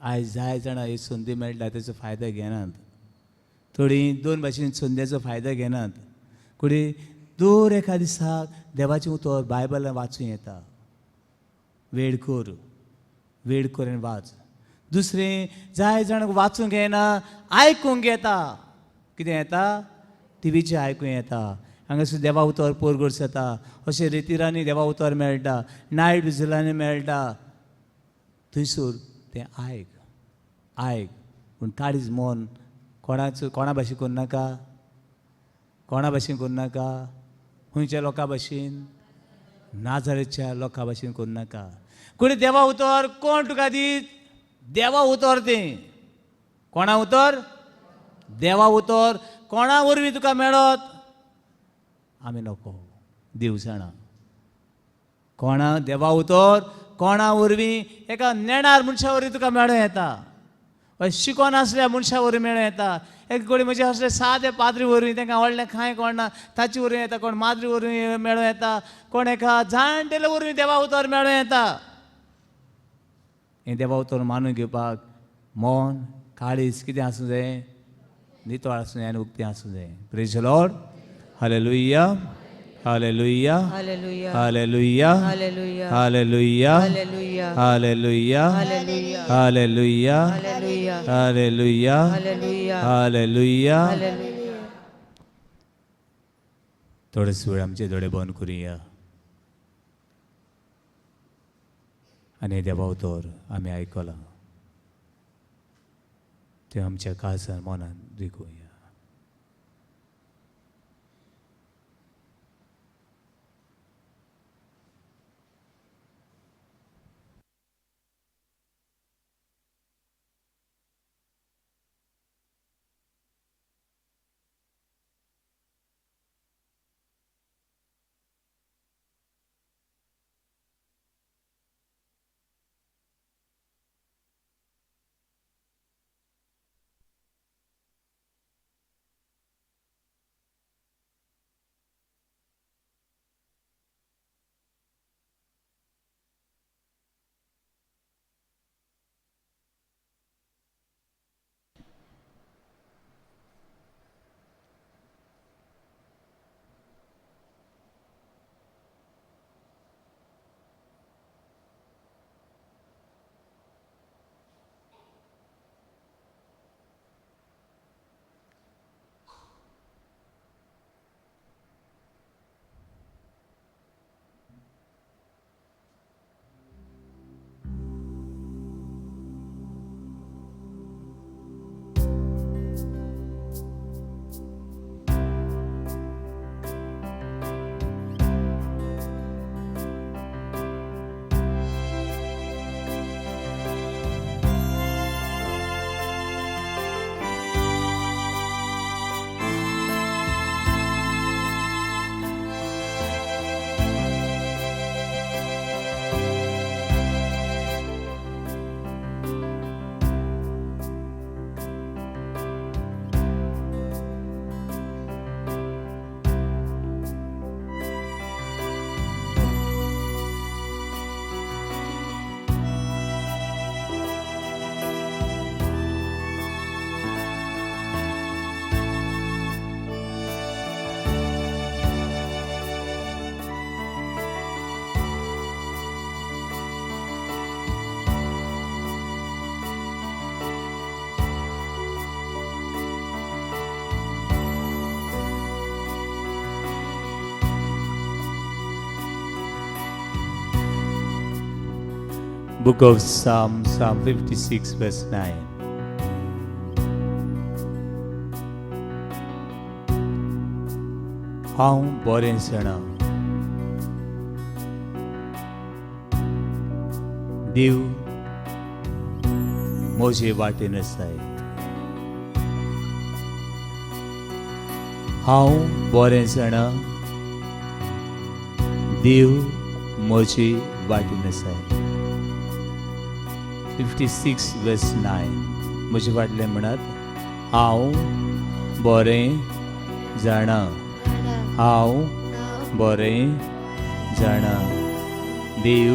आयज जाय जाणां ही संदी मेळटा तेचो फायदो घेनात. थोडीं दोन भाशेन संद्याचो फायदो घेनात. कोणी दर एका दिसाक देवाचें उतर बायबलान वाचूं येता. वेळ कर वेळ करून वाच. दुसरें जाय जाणांक वाचूंक येना आयकूंक येता. कितें येता टिवीचेर आयकूंक येता. हांगासर देवा उतर पोरगोड्स येता अशें रेतिरांनी देवा उतर मेळटा नायट विजलांनी मेळटा. थंयसर तें आयक आयक पूण काळीज मन कोणाचो कोणा भाशेन करूं नाका कोणा भाशेन करूं नाका खंयच्या लोकां भाशेन नाजारेच्या लोकां भाशेन करूं नाका. कोणी देवा उतर कोण तुका दीत देवा उतर तें कोणा उतर देवा उतर कोणा वरवीं तुका मेळत आमी नको देव जाणा. कोणा देवा उतर कोणा वरवीं एका नेणार मनशा वरवीं तुका मेळूं येता. शिकोन आसल्या मनशा वरवीं मेळूं येता. एक कोणी म्हणजे असले सादे पाद्री वरवीं तांकां व्हडलें कांय कोण ना ताचे वरवीं येता. कोण माद्री वरवीं मेळूं येता. कोण एका जाणटेले वरवीं देवा उतर मेळूं येता. हें देवा उतर मानून घेवपाक मन काळीज कितें आसूं जाय नितळ आसूं जाय आनी उक्तें आसूं जाय. Praise Lord. Hallelujah hallelujah hallelujah hallelujah hallelujah hallelujah hallelujah hallelujah hallelujah hallelujah hallelujah hallelujah hallelujah hallelujah. Hallelujah. थोडेच वेळ आमचे दोळे बंद करुया आनी देवा उतर आमी आयकलां तें आमच्या काळजान मनान रिगोवया. Book of Psalm, Psalm 56 verse 9. हांव बरें जाणा, देव म्हजे वाटेन आसाय. हांव बरें जाणा, देव म्हजे वाटेन आसाय. 56 verse 9. म्हजे फाटलें म्हणत, हांव बरें जाणा, हांव बरें जाणा, देव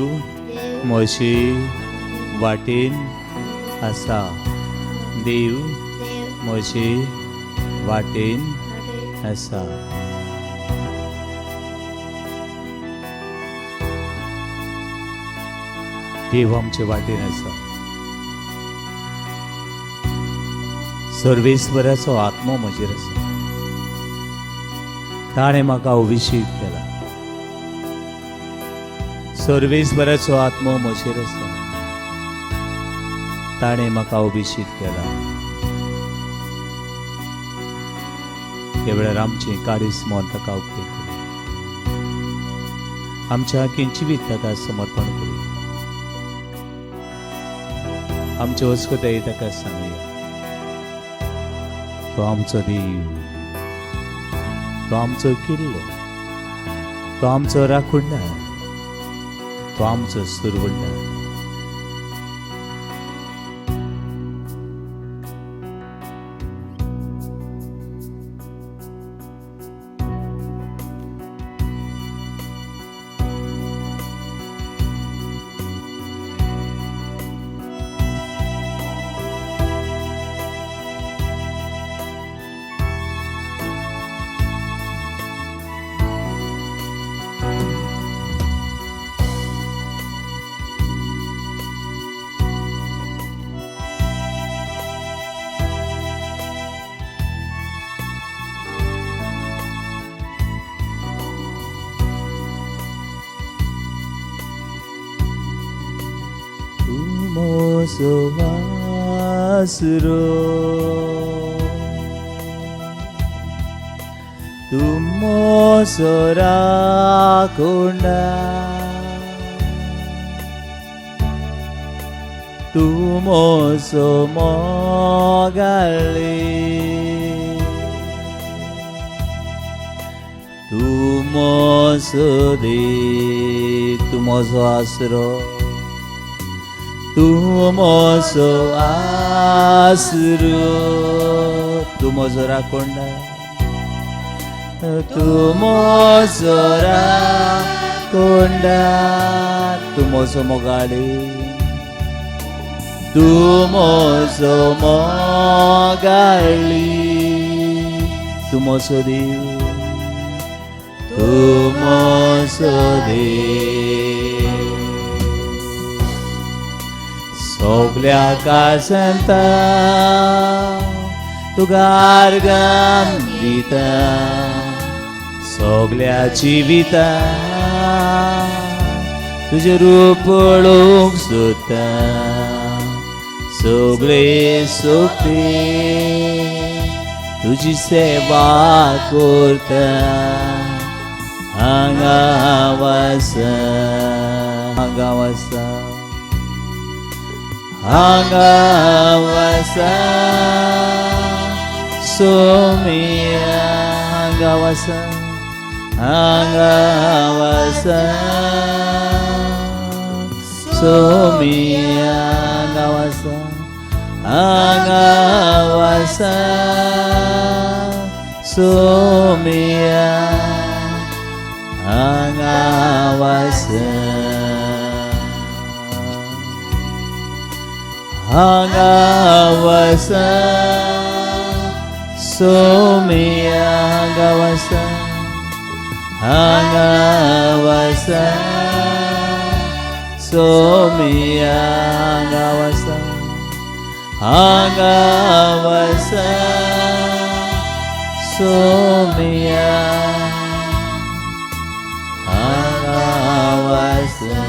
म्हजे वाटेन आसा, देव म्हजे वाटेन आसा. देव आमचे वाटेन आसा. सर्वेश्वराचो आत्मो म्हजेर आसा. ताणें म्हाका अभिशेक केला. सर्वेश्वराचो आत्मो म्हजेर आसा. ताणें म्हाका अभिशेक केला. ह्या वेळार आमचें काळीज मन ताका उक्तें करूं. आमच्या आखीन जिवीत ताका समर्पण करूं. आमचे वस्कुताय ताका सांगया. तो आमचो देव, तो आमचो किल्लो, तो आमचो राखणदार, तो आमचो सुरवणदार. तूं म्हजो आसरो, तूं म्हजो राखणदार, तूं म्हजो मोगाळी, तूं म्हजो देव, तूं म्हजो आसरो, तूं म्हजो आसरो, तूं म्हजो राखणदार, तूं म्हजो राखणदार, तूं म्हजो मोगाळी, तूं म्हजो मोगाळी, तूं म्हजो देव, तूं म्हजो देव. सगल्या काळजांत तुका आर्गां दिता, सगल्या जिवितांत तुजें रूप पळोवंक सोदता, सगळे सोंपे तुजी सेवा करता. हांगा वसा, हांगा वसा, हांगा वसा सोमिया, हांगा वसा, हांगा वसा सोमिया, हांगा वसा, हांगा वसा सोमिया, हांगा वसा, हांगा वसा सोमिया, हांगा वसा, हांगा वसा सोमिया, हांगा वसा, हांगा वसा सोमिया, हांगा वसा.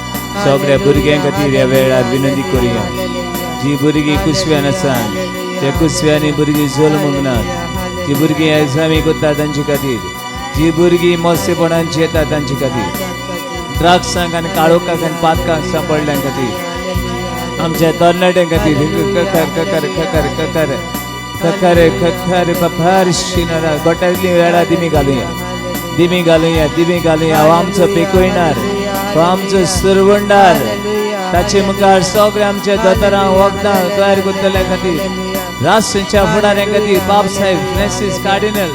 सगळ्या भुरग्यां खातीर ह्या वेळार विनंती करुया. जी भुरगीं कुसव्यान आसा त्या कुसव्यांनी भुरगीं जल्मूंक नात, जी भुरगीं एग्जामी करता तांचे खातीर, जी भुरगीं मस्तेपणान येता तांचे खातीर, ड्रग्सांक आनी काळोखाक आनी पातकांक सांपडल्या खातीर, आमच्या तरणाट्यां खातीर ककर ककर ककर ककर ककर ककर पफार शिनरा गोट्यांतली वेळा दिमी घालुया, दिमी घालुया, दिमी घालुया. हो आमचो पेकयणार, हो आमचो सुरवंडार, ताचे मुखार सगळे आमच्या दोतोरांक वखदां तयार करतल्या खातीर, राष्ट्रांच्या फुडाऱ्यां खातीर, बाब साहेब Francis cardinal,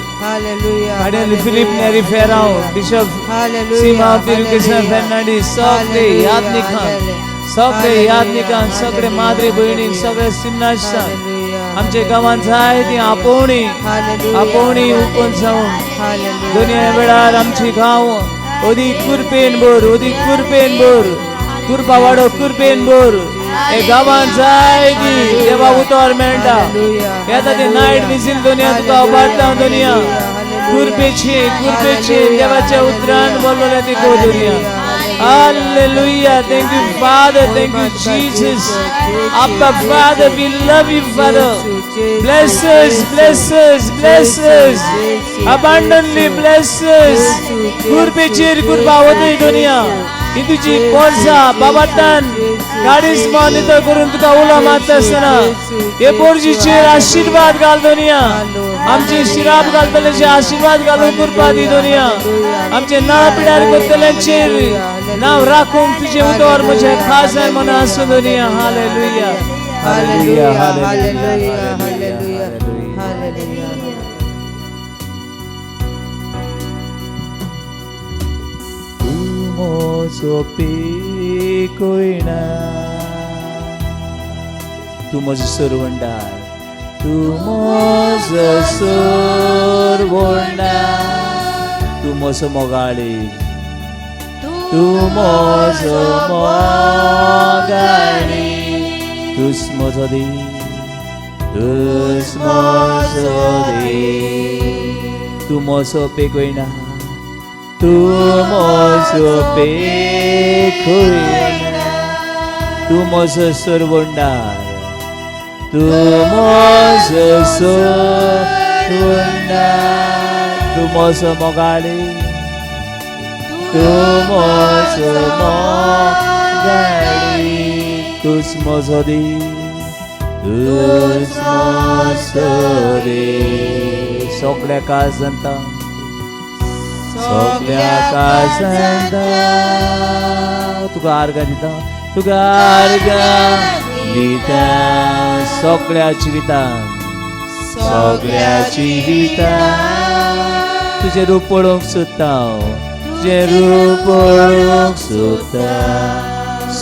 cardinal Filipe Neri Ferrao, bishop Simao Tirukrishna Fernandes, सगळे यादनिकांक, सगळे यादनिकांक, सगळे माद्री भयणीक, सगळे सिमनाशांक, आमच्या गांवांत जाय ती आपोवणी आपोवणी ओपन जावन दुनिया वेळार आमची गांव अदीक कुरपेन भर, अदीक कुरपेन भर, कुरपा वाडो कुरपेन भर. हे गांवांत जाय ती देवा उतर मेळटा. येता ती नायट विजील दुनिया तुका उबारता दुनिया कुरपेची कुरपेची देवाच्या उतरान बोललें ती गो दुनिया. Hallelujah. Thank you, Father. Thank you, Jesus. Abba, Father, we love you, Father. Bless us, bless us, bless us. Abundantly bless us. कुरपेचेर कुरपा वतय दुनिया. ही तुजी पोरसा बाबातान गाडीच मान नितळ करून तुका उलो मारता आसतना हे पोरजीचेर आशिर्वाद घाल दुनिया. आमचे शिराप घालतल्याचे आशिर्वाद घालून कुरपा दी दुनिया. आमचे नाळ पिड्यार करतल्यांचेर नांव राखूंक तुजें उदर म्हजें खास मना आसूं दुनिया. Hallelujah, hallelujah, hallelujah, hallelujah, hallelujah. तूं म्हजो पेकयना, तूं म्हजो सरवंडार, तूं म्हजो सरवंडार, तूं म्हजो मोगाळी, तूं म्हजो मोगाळी, तूंच म्हजो देव, तूंच म्हजो देव, तूं म्हजो पेकयना, तूं म्हजो पेकयना, तूं म्हजो सरवंडार, तूं म्हजो सरवंडार, तूं म्हजो मोगाळी, तूं म्हजो मोगाळी, तूंच म्हजो देव, तूंच म्हजो देव. सगळ्या काळजांत, सगळ्या काळजांत तुका आर्गां दिता, तुका आर्गां दिता. सगळ्या जिवितान, सगळ्या जिवितान तुजें रूप पळोवंक सोदता हांव, तुजें रूप पळोवंक सोदता.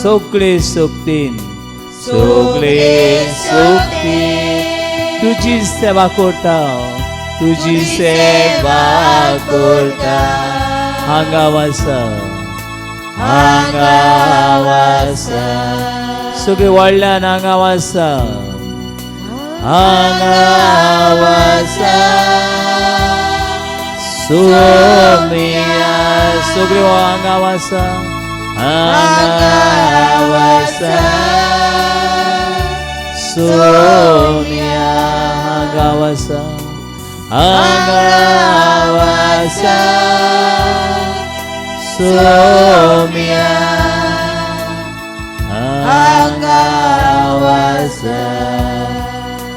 सगळे शक्तीन, सगळे शक्तीन तुजी सेवा करता, तुजी सेवा करता. हांगा वासा, हांगा वासा, सगळे व्हडल्यान हांगा वासा, हांगा वासा सोमिया. सगळे हांगा वासा, हांगा वासा सोमिया, हांगा वासा, हांगा वासा सोमिया, हांगा वासा.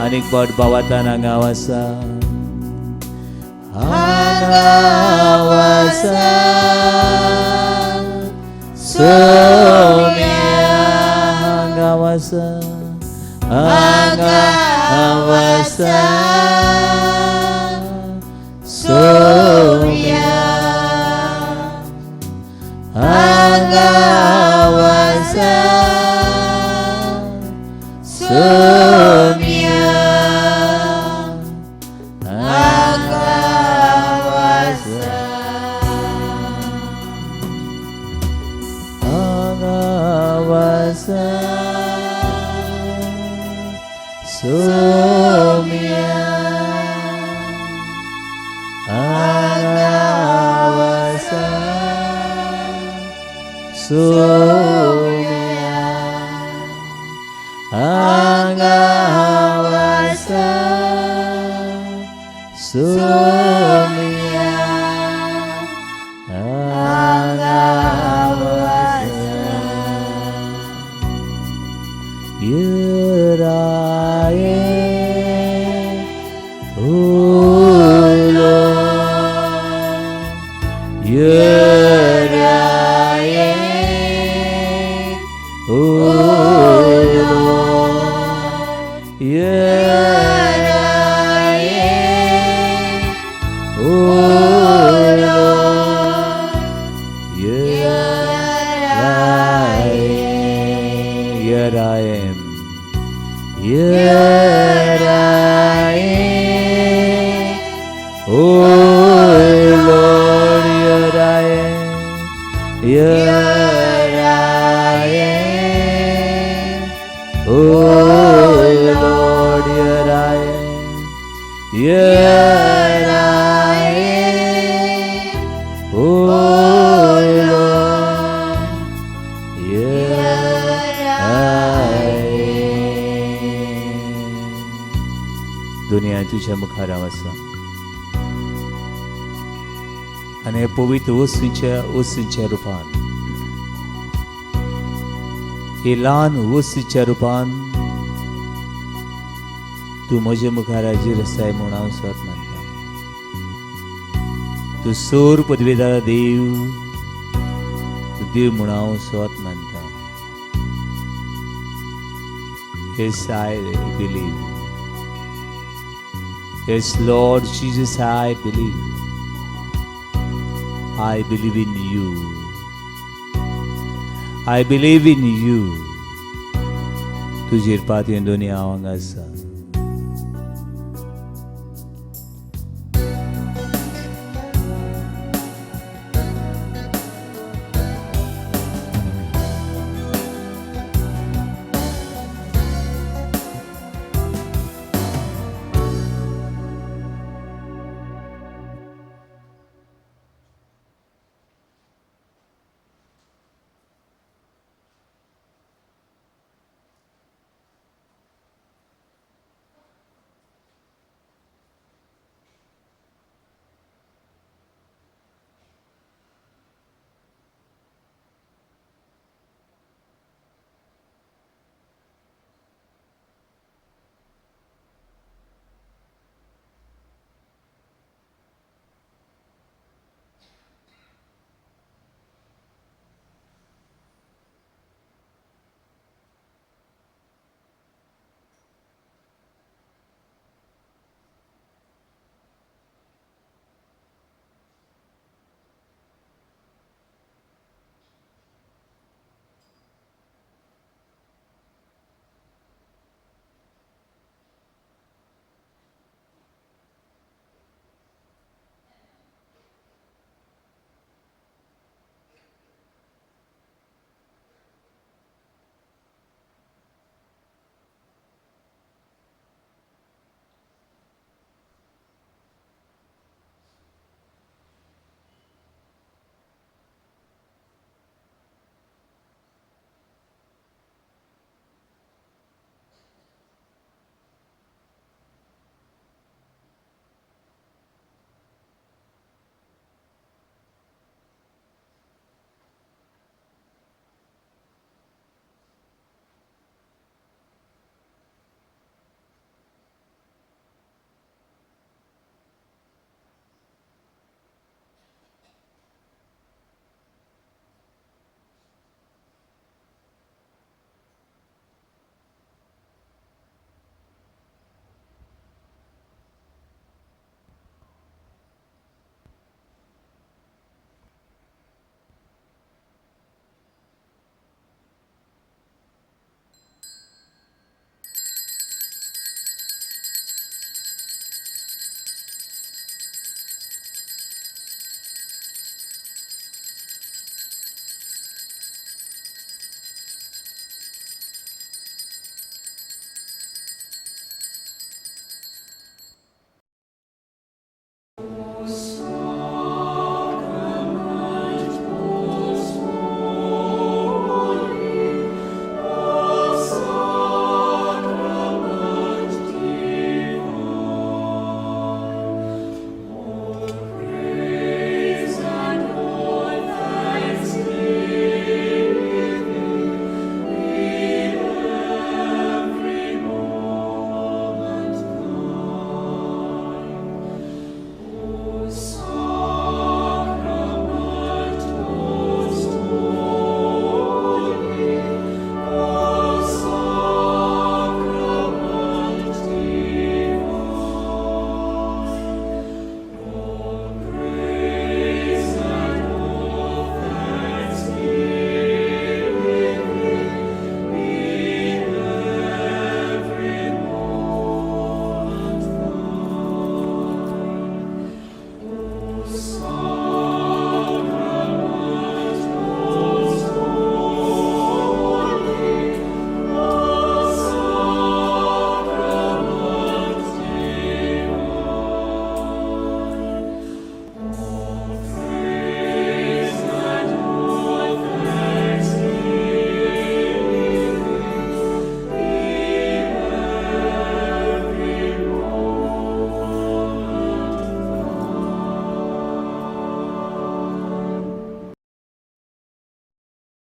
आनीक बोट बावातान हांगा वासा, हांगा वासा सोमिया, हांगा वासा, हांगा वासा सोमिया, हांगा वासा सोमिया, हांगा वासा, हांगा वासा सोमिया, हांगा वासा सोमिया. सोम्या हांगा आसा. Here I am, O Lord. Here I am, O Lord. Here I am, O Lord. Here I am. Here I am. Here I am. O Lord, here I am. Here I am. O Lord, here I am. Here I am. O Lord, here I am. दुनिया तुझ्या मुखार हांव आसा आनी हे पवित्र वस्तूंच्या रुपान, हे ल्हान वस्तूच्या रुपान तूं म्हज्या मुखार हाजीर आसाय म्हूण हांव स्वत मानता. तूं सोर पदवेदार देव, तूं देव म्हूण हांव स्वत मानता. Yes, I believe. Yes, Lord Jesus, I believe. I believe in you. I believe in you. तुजेर पातयेन दोनी हांव हांगा आसा.